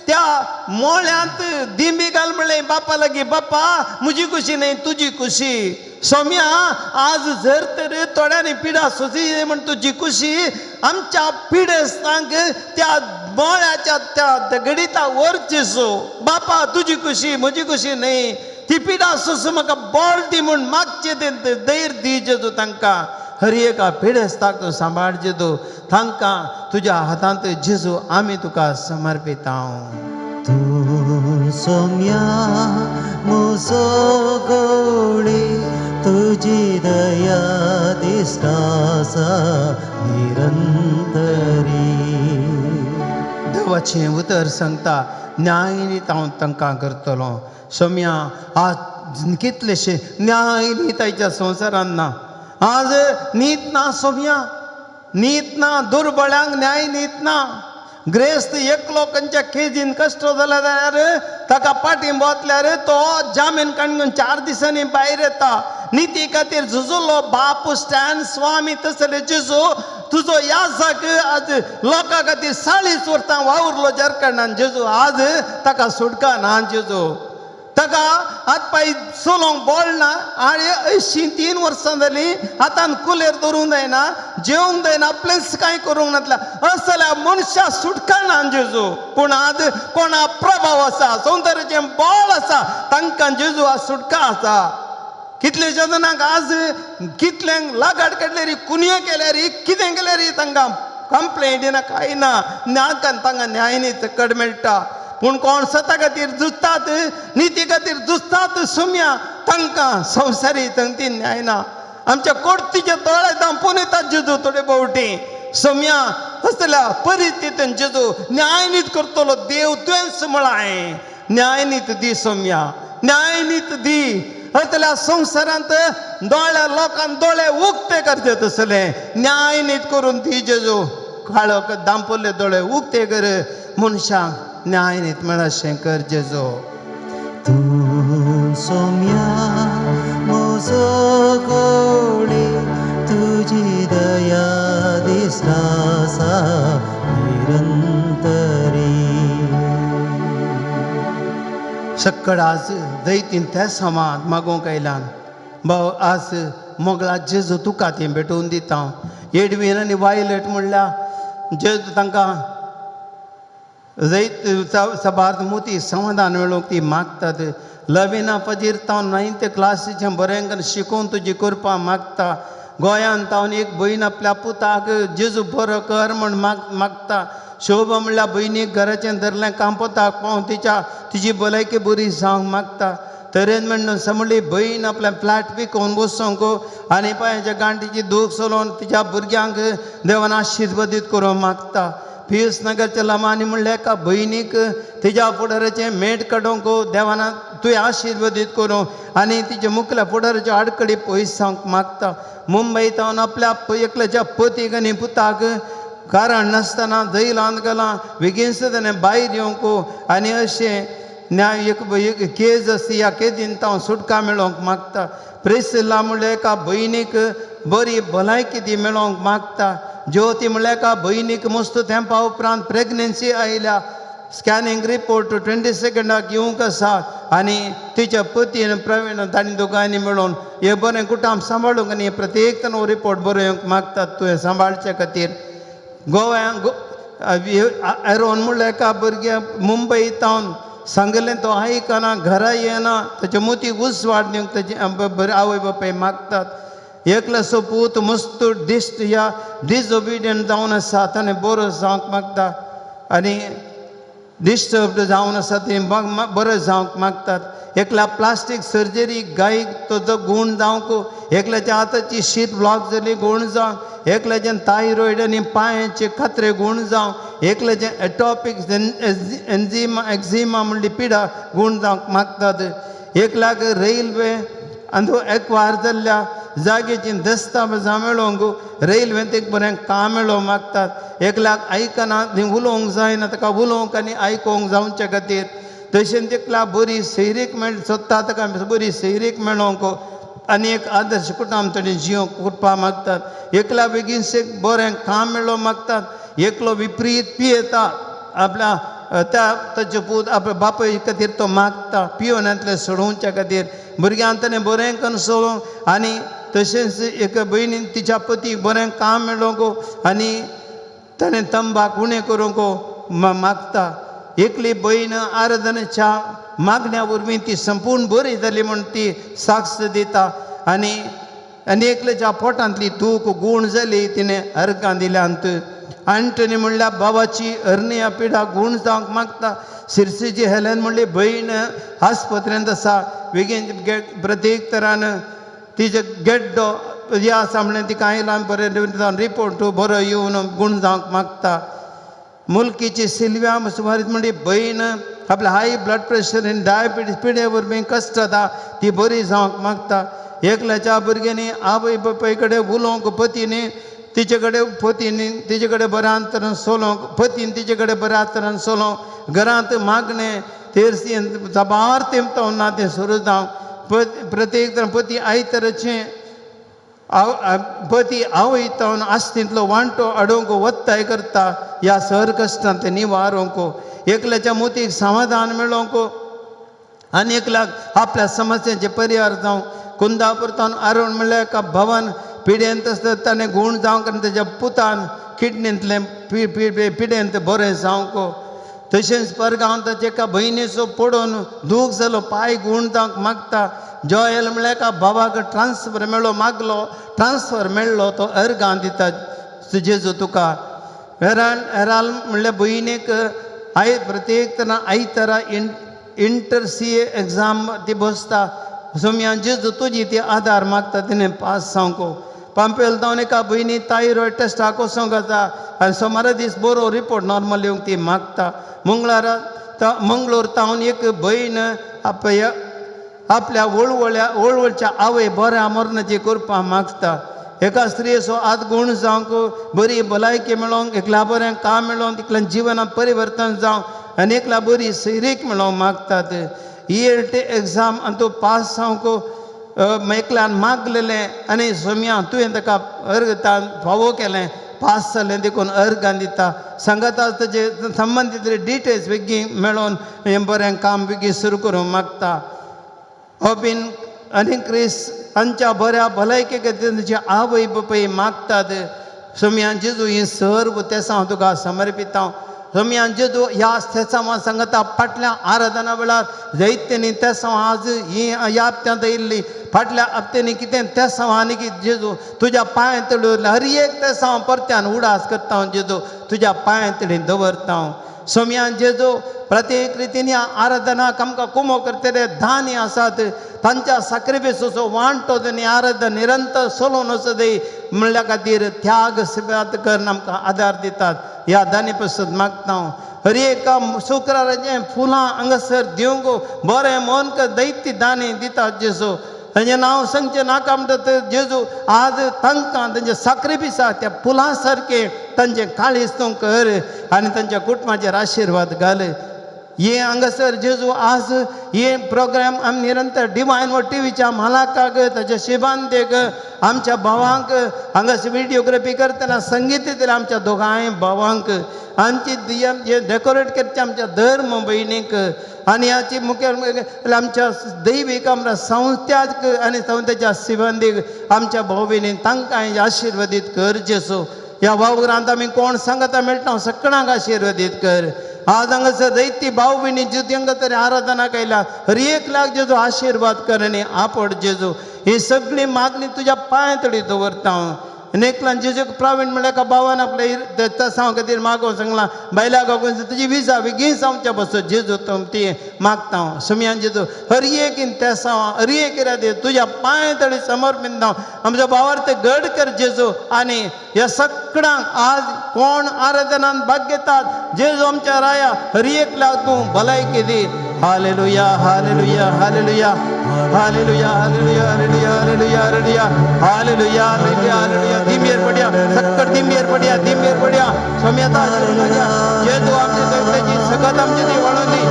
त्या मोळ्यांत दिंबी घाल म्हणलें बापा लागीं, बापा म्हजी खुशी न्हय तुजी खुशी. सोम्या आज जर तर थोड्यांनी पिडा सोंसी म्हण तुजी खुशी, आमच्या पिडेस्तांक त्या मोळ्याच्या त्या दगडिता वर जेजू. बापा तुजी खुशी म्हजी खुशी न्हय, ती पिडा सोसूं म्हाका बळ दी म्हूण मागचें तें धैर्य दी जेजू तांकां. हर एका पिडेस्ताक तूं सांबाळ जेजू, तांकां तुज्या हातांत जेजू आमी तुका समर्पिता. तूं सोम्या म्हजो गवळी, तुजी दया दिसता आसा निरंतरी. देवाचें उतर सांगता, न्यायनीत हांव तांकां करतलो. सोम्या आज कितलेशे न्यायनीत आयच्या संवसारांत ना, आज नीत ना सोम्या, नीत ना, दुर्बळ्यांक न्याय नीत ना. ग्रेस्त एकलो खंयच्या केजीन कश्ट जाला जाल्यार ताका पाटी बोतल्यार तो जामीन काडून 4 दिसांनी भायर येता. निती खातीर झुजुलो बाप स्टॅन स्वामी तसले जेजू तुजो याजाक आज लोकां खातीर 40 वर्सां वावुरलो झारखंडान जेजू, आज ताका सुटका ना जेजू. ताका हात पांय चलोवंक बळ ना आनी 83 वर्सां जालीं, हातान कुलेर धरूंक जायना, जेवंक जायना, आपलेंच कांय करूंक नातल्या असल्या मनशा सुटका ना जेजू. पूण आज कोणा प्रभाव आसा, संवसाराचें बळ आसा, तांकां जेजू आज सुटका आसा. कितले जाणांक आज कितल्यांक लागाड काडल्यार, कुनये केल्यार, कितें केल्यार तांकां कंप्लेंट ना, कांय ना, तांकां न्यायनीत कड मेळटा. पूण कोण सता खातीर झुजतात, निती खातीर झुजतात सोम्या, तांकां संवसारी ती न्याय ना. आमच्या कोर्तीचे दोळे दांपून येतात जेजू थोडे फावटी. सोम्या असल्या परिस्थितीन जेजू न्यायनीत करतलो देव तुवेंच म्हळां. न्यायनीत दी सोम्या, न्यायनीत दी. असल्या संवसारांत दोळे लोकांक दोळे उक्ते करचे तसले न्यायनीत करून दी जेजू. काळो दांपल्ले दोळे उक्ते कर, मनशांक न्यायनीत मेळशें कर जेजू. तूं सोम्या म्हजो गवळी, तुजी दया दिसता आसा निरंतरी. सक्कड आज दैतीन त्या समाज मागोवंक आयल्यान भाव आज मोगला जेजू तुका ती भेटोवन दिता हांव. एडवीन आनी वायलेट म्हणल्यार जेजू तांकां जैत सभार मोती समाधान मेळोवंक ती मागतात. लविना फजीर तावन नायन्थ क्लासीचें बरें करून शिकोवन तुजी कृपा मागता. गोंयान तावन एक भयण आपल्या पुताक जेजू बरो कर म्हण मागता. शोभा म्हणल्यार भयणीक घराचें धरलें कांपोताक पावून तिच्या तिजी भलायकी बरी जावंक मागता. तरेन म्हणून समळी भयण आपलें फ्लॅट विकोवन बसूंक आनी पांयाच्या गांठीची दूख सोलोवन तिच्या भुरग्यांक देवान आशिर्वादीत करूंक मागता. पियूस नगरच्या लमानी म्हणल्यार एका भयणीक तिज्या फुडाराचें मेट काडूंक देवान तुवें आशिर्वादीत करूं आनी तिच्या मुखल्या फुडाराच्यो आडखळी पयस जावंक मागता. मुंबय तावन आपल्या एकल्याच्या पतीक आनी पुताक कारण नासतना जैलांत गेलां बेगीन ताणें भायर येवंक आनी अशें न्याय एक एक केज आसता ह्या केदीन तावन सुटका मेळोवंक मागता. प्रेसिल्ला म्हणल्यार एका भयणीक बरी भलायकी ती मेळोवंक मागता. ज्योती म्हणल्यार एका भयणीक मस्त तेंपा उपरांत प्रेगनेन्सी आयल्या. स्कॅनिंग रिपोर्ट 22 येवंक आसा आनी तिच्या पतीन प्रवीण तांणी दोगांयनी मेळून हे बरें कुटुंब सांबाळूंक आनी प्रत्येक जाण हो रिपोर्ट बरो येवंक मागतात तुवें सांबाळचे खातीर. गोव्यांक एरोन म्हणल्यार एका भुरग्या मुंबय तावन सांगलें तो आयकना घरा येना ताच्या मोतीक उजवाड दिवंक ताचे बरे आवय बापाय मागतात. एकल्याचो पूत मस्त दिश्ट ह्या डिसओबिडियंट जावन आसा ताणें बरो जावंक मागता आनी डिस्टर्ब्ड जावन आसा तें बरो जावंक मागतात. एकल्या प्लास्टीक सर्जरी गायक तो गूण जावंक एकल्याच्या हाताची शीत ब्लॉक जाली गूण जावंक एकल्याचें थायरॉयड आनी पांयाचे कात्रे गूण जावंक एकल्याचें एटॉपीक एन्झिमा एक्झिमा म्हणली पिडा गूण जावंक मागतात. एकल्याक रेल्वे आनी एकवार जाल्ल्या जागेची दस्तावेजां मेळोवंक रेल्वेंत एक बरें काम मेळोवंक मागतात. एकल्याक आयकना ती उलोवंक जायना ताका उलोवंक आनी आयकोंक जावचे खातीर. तशेंच एकल्या बरी सैरीक मेळ सोदता ताका बरी सैरीक मेळोवंक आनी एक आदर्श कुटुंब ताणें जियोंक कृपा मागतात. एकल्या बेगीन बरें काम मेळोवंक मागतात. एकलो विपरीत पियेता आपल्या त्या ताचे पूत आपल्या बापाय खातीर तो मागता पियोनांतलें सोडोवच्या खातीर. भुरग्यांक ताणें बरें करून सोडोवंक आनी तशेंच एक भयणीन तिच्या पतीक बरें काम मेळोवंक आनी ताणें तंबाक उणें करूंक मागता. एकली भयण आराधनेच्या मागण्या वरवीं ती संपूर्ण बरी जाली म्हूण ती साक्ष दिता आनी आनी एकल्याच्या पोटांतली दूख गूण जाली तिणें अर्गां दिल्यांत. आंटनी म्हणल्यार बाबाची अर्निया पिडा गूण जावंक मागता. सिरसीची हेलेन म्हणली भयण आस्पत्रेंत आसा बेगीन प्रत्येक तरान तिजे गेड्डो हे आसा म्हणलें तिका आयलां बरें रिपोर्ट बरो येवन गूण जावंक मागता. मुलकीची सिल्व्या सुमारीत म्हणली भयण आपल्या हाय ब्लड प्रेशर आनी डायबिटीज पिडे वरवीं कश्ट जाता ती बरी जावंक मागता. एकल्याच्या भुरग्यांनी आवय बापाय कडेन उलोवंक पतीनी तिचे कडेन पतीनी तिचे कडेन बऱ्या तरान सोलोवंक पतीन तिचे कडेन बऱ्या तरान सोलोवंक घरांत मागणें तेरसी साबार तेंपता ना तें सुरू जावंक प्रत्येक तरान पती आयतराचें पती आवय तावन आस्तींतलो वांटो अडोवंक वत्ताय करता ह्या सर कश्टांत निवारोंक एकल्याच्या मोतीक समाधान मेळोवंक आनी एकल्याक आपल्या समस्यांचे परिहार जावं. कुंदापूर तावन आरोण म्हणल्यार एका भवन पिडेंत आसता ताणें गूण जावंक आनी ताच्या पुतान किडनींतलें पिडेंत बरें जावंक. तशेंच परगांव ताच्या एका भयणीचो पडून दूख जालो पांय गूण जावंक मागता. जॉयल म्हणल्यार एका बाबाक ट्रान्सफर मेळ्ळो मागलो ट्रान्सफर मेळ्ळो तो अर्गां दिता जेजू तुका. हेराल हेराल म्हणल्यार भयणीक I प्रत्येक तरा आयतरा इंटर सी ए एग्जाम ती बसता सोम्या जेजू तुजी ती आदार मागता तिणें पास जावंक. पांपेल तावन एका भयणी थायरॉयड टेस्टाक वचोंक आसा आनी सोमारा दीस बरो रिपोर्ट नॉर्मल येवंक ती मागता. मंगळारा मंगळूर तावन एक भयण आपल्या आपल्या वळवळ्या वळवळच्या आवय बऱ्या मरणाची कृपा मागता. एका स्त्रियेचो आत गूण जावंक बरी भलायकी मेळोवंक एकल्या बरें काम मेळोवंक एकल्या जिवनांत परिवर्तन जावंक आनी एकल्या बरी सैरीक मेळोवंक मागतात. ई एल टी एग्जाम आनी तूं पास जावंक एकल्यान मागलेलें आनी सोम्या तुवें ताका अर्ग फावो केलें पास जालें देखून अर्गां दिता. सांगाता ताजे संबंदीत डिटेल्स बेगीन मेळोवन हें बरें काम बेगीन सुरू करूंक मागता. अबीन आनी क्रिस हांच्या बऱ्या भलायके खातीर तांची आवय बापाय मागतात. सोम्या जेजू ही सर्व तेसां हांव तुका समर्पिता. रम्यान जेजू ह्या तेसांवा सांगता फाटल्या आराधना वेळार जैत्यांनी तेसांव आज ही ह्या हप्त्यांत येयल्ली फाटल्या हप्त्यांनी कितें तेसांव आनी कितें जेजू तुज्या पांय तळी हर एक तेसांव परत्यान उडास करता हांव जेजू तुज्या पांय तळी दवरता हांव. सोम्यान जेजू प्रत्येक रितीन ह्या आराधनाक आमकां कुमो करतले धान्य आसात तांच्या साक्रिफिसाचो वांटो आनी आराधना निरंतर चलोवन वचो दी म्हणल्या खातीर त्याग सिबात करून आमकां आदार दितात. ह्या दानी पसत मागता हांव हर एका शुक्राराचें फुलां हांगासर दिवंक बरें मन दैत्य दानी दितात जेजू. तांचें नांव सांगचें नाका म्हणटा जेजू आज तांकां तांचे साक्रिफिसा त्या फुलां सारकें तांचें काळीज तूं कर आनी तांच्या कुटुंबाचेर आशिर्वाद घाल. हे हांगासर जेजू आज हे प्रोग्राम आमी निरंतर डिवायन व टिवीच्या मालाकाक ताच्या शिबांतेक आमच्या भावांक हांगासर विडियोग्राफी करतना संगीत दितले आमच्या दोगांय भावांक आमची जे डेकोरेट करचे आमच्या धर्म भयणीक आनी हाची मुखेल आमच्या दैवीक आमच्या संस्थ्याक आनी संस्थेच्या सिबंदीक आमच्या भाव भयणीक तांकां आशिर्वादीत कर जेजू. ह्या वावरांत आमी कोण सांगता मेळटा सगळ्यांक आशिर्वादीत कर. आज हांगासर दैती भाव भयणी ज्योती हांगा आराधना केल्या हर एक लाख जेजू आशिर्वाद कर आनी आपड जेजू. ही सगळी मागणी तुज्या पांय तडी दवरता हांव. आनी एकल्यान जेजूक प्रावीण म्हणल्यार एका भावान आपल्या तसांव खातीर मागोवंक सांगलां बायल्या गागून तुजी विजा बेगीन जावच्या बसो जेजू ती मागता हांव. सुमयान जेजू हर एक इन तेसांव हर एक इरादे तुज्या पांय तडी समर्पण हांव आमच्या भावार ते गड कर जेजू. आनी ह्या सगळ्यांक आज कोण आराधनान भाग घेतात जेजू आमच्या राया हर एक लाख तूं भलायकी दी. Hallelujah hallelujah hallelujah hallelujah hallelujah hallelujah hallelujah hallelujah hallelujah hallelujah hallelujah. दिमेर पड्या सक्कड दिमेर पड्या दिमेर पड्या स्वामी आता जेजू आमचे सगळ्याची सगळं आमची ती वाळून दी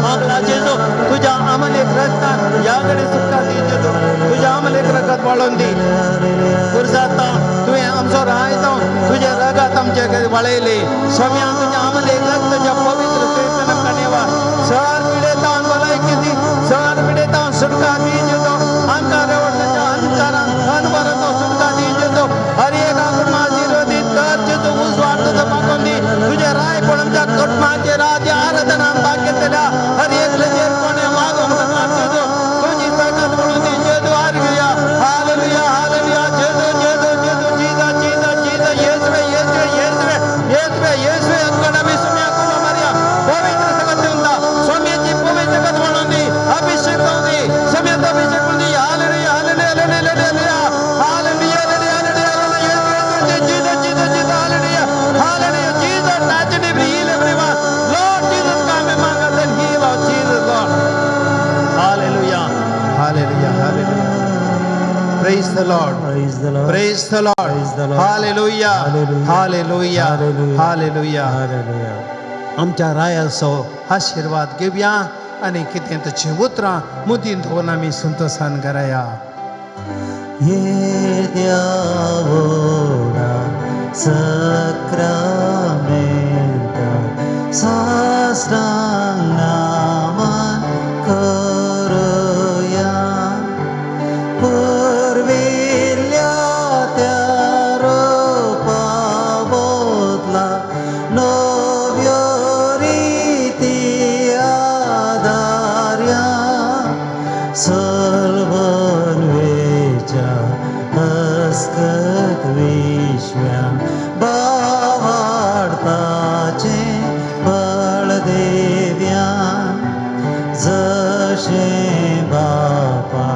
मागला जेजू तुझ्या आमलेक रक्तान ह्या कडेन सुटका दी जेजू तुझ्या आमलेक रगत वाळून दी. पुरसाता तुवें आमचो राय जावन तुज्या रगत आमचे कडेन वाळयले स्वामी तुज्या आमलेक रक्त तुज्या पवित्र चैतन्य सर पिडेतावन भलायकी दी सर पिडेतावन सुटका दी जेजू. आमकां रेवडल्याच्या अंधकारान अनवरतो सुटका दी जेजू. हर एक कुटुंबा आशीर्वादीत कर जेजू. उजवाड तुजो मागून दी तुजें राय पण आमच्या कुटुंबाचेर आदी आराधना भाग घेतल्या हर एक लजेर कोणें मागूंक सांगलां जेजू तुजी ताकद म्हणून दी जेजू. Hallelujah hallelujah hallelujah जेजू जेजू जेजू जीजा जीजा जीजा येसवे येसवे येसवे येसवे येसवे अंगण सुम्या कुमा मारिया पवित्र सगत दिवंता स्वामीची पवित्र जगत म्हणून दी अभिषेक जावं दी स्वामीचा अभिषेक म्हणून दी. Hallelujah hallelujah hallelujah hallelujah hallelujah hallelujah hallelujah Jesus Jesus Jesus hallelujah hallelujah Jesus touch and every heal everyone. Lord Jesus come among us and heal our Jesus Lord. Hallelujah hallelujah hallelujah. Praise the Lord. Praise the Lord. Praise the Lord. Praise the Lord. Hallelujah. Hallelujah. Hallelujah. Hallelujah. Hallelujah. Hallelujah. आमच्या रायाचो आशिर्वाद घेवया आनी कितें तुजीं उतरां मुदीन दवरून आमी संतोसान कराया. येद्या व्हडा सक्रामेंता साष्टांग नमन करुया. पुर्विल्ल्या त्या रुपा बदला नव्यो रिती आदार्या सलवनवेच्या हस्कत विश्व्या बावाडताचे बळदेव्या जशें बापा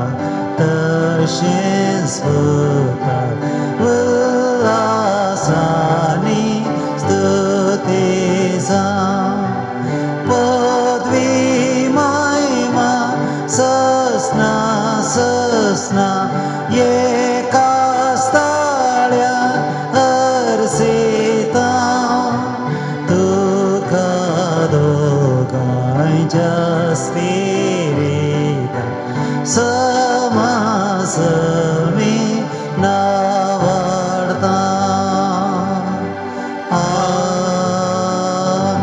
तशें सुता उल्हासानी स्तुती जावं. पदवी महिमा ससना ससना एका स्थाळ्या अर्सिता तुका दोगांयच्या स्पिरिता समासमी नावाडता.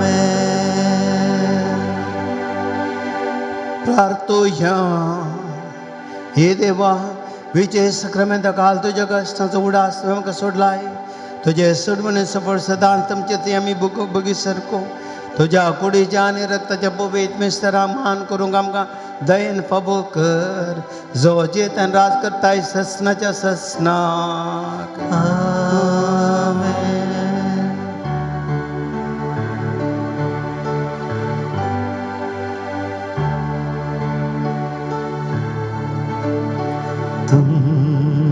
आमेन. प्रार्थुया. हे देवा विजय सक्रामेंता काल तुज्या कश्टांचो उडास तुवें आमकां सोडलाय. तुजे सोडवणे सफळ सदांच तुमचे ते आमी बगी सारको तुज्या कुडीच्या आनी रक्ताच्या पवित्र मिस्तरा मान करूंक आमकां दयेन फाबो कर जो जेतान राज करताय ससनाच्या ससनाक. आमेन. तुम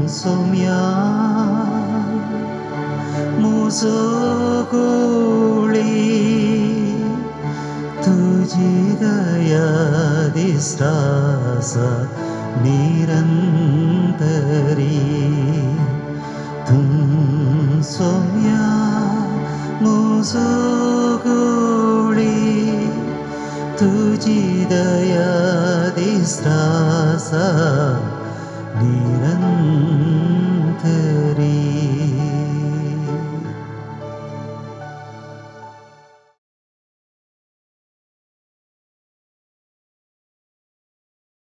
सोम्या मुजो गोळी तुजी दया दिसता निरंतरी. तुम सोम्या मुजो गोळी तुजी दया दिसता निरंतरी.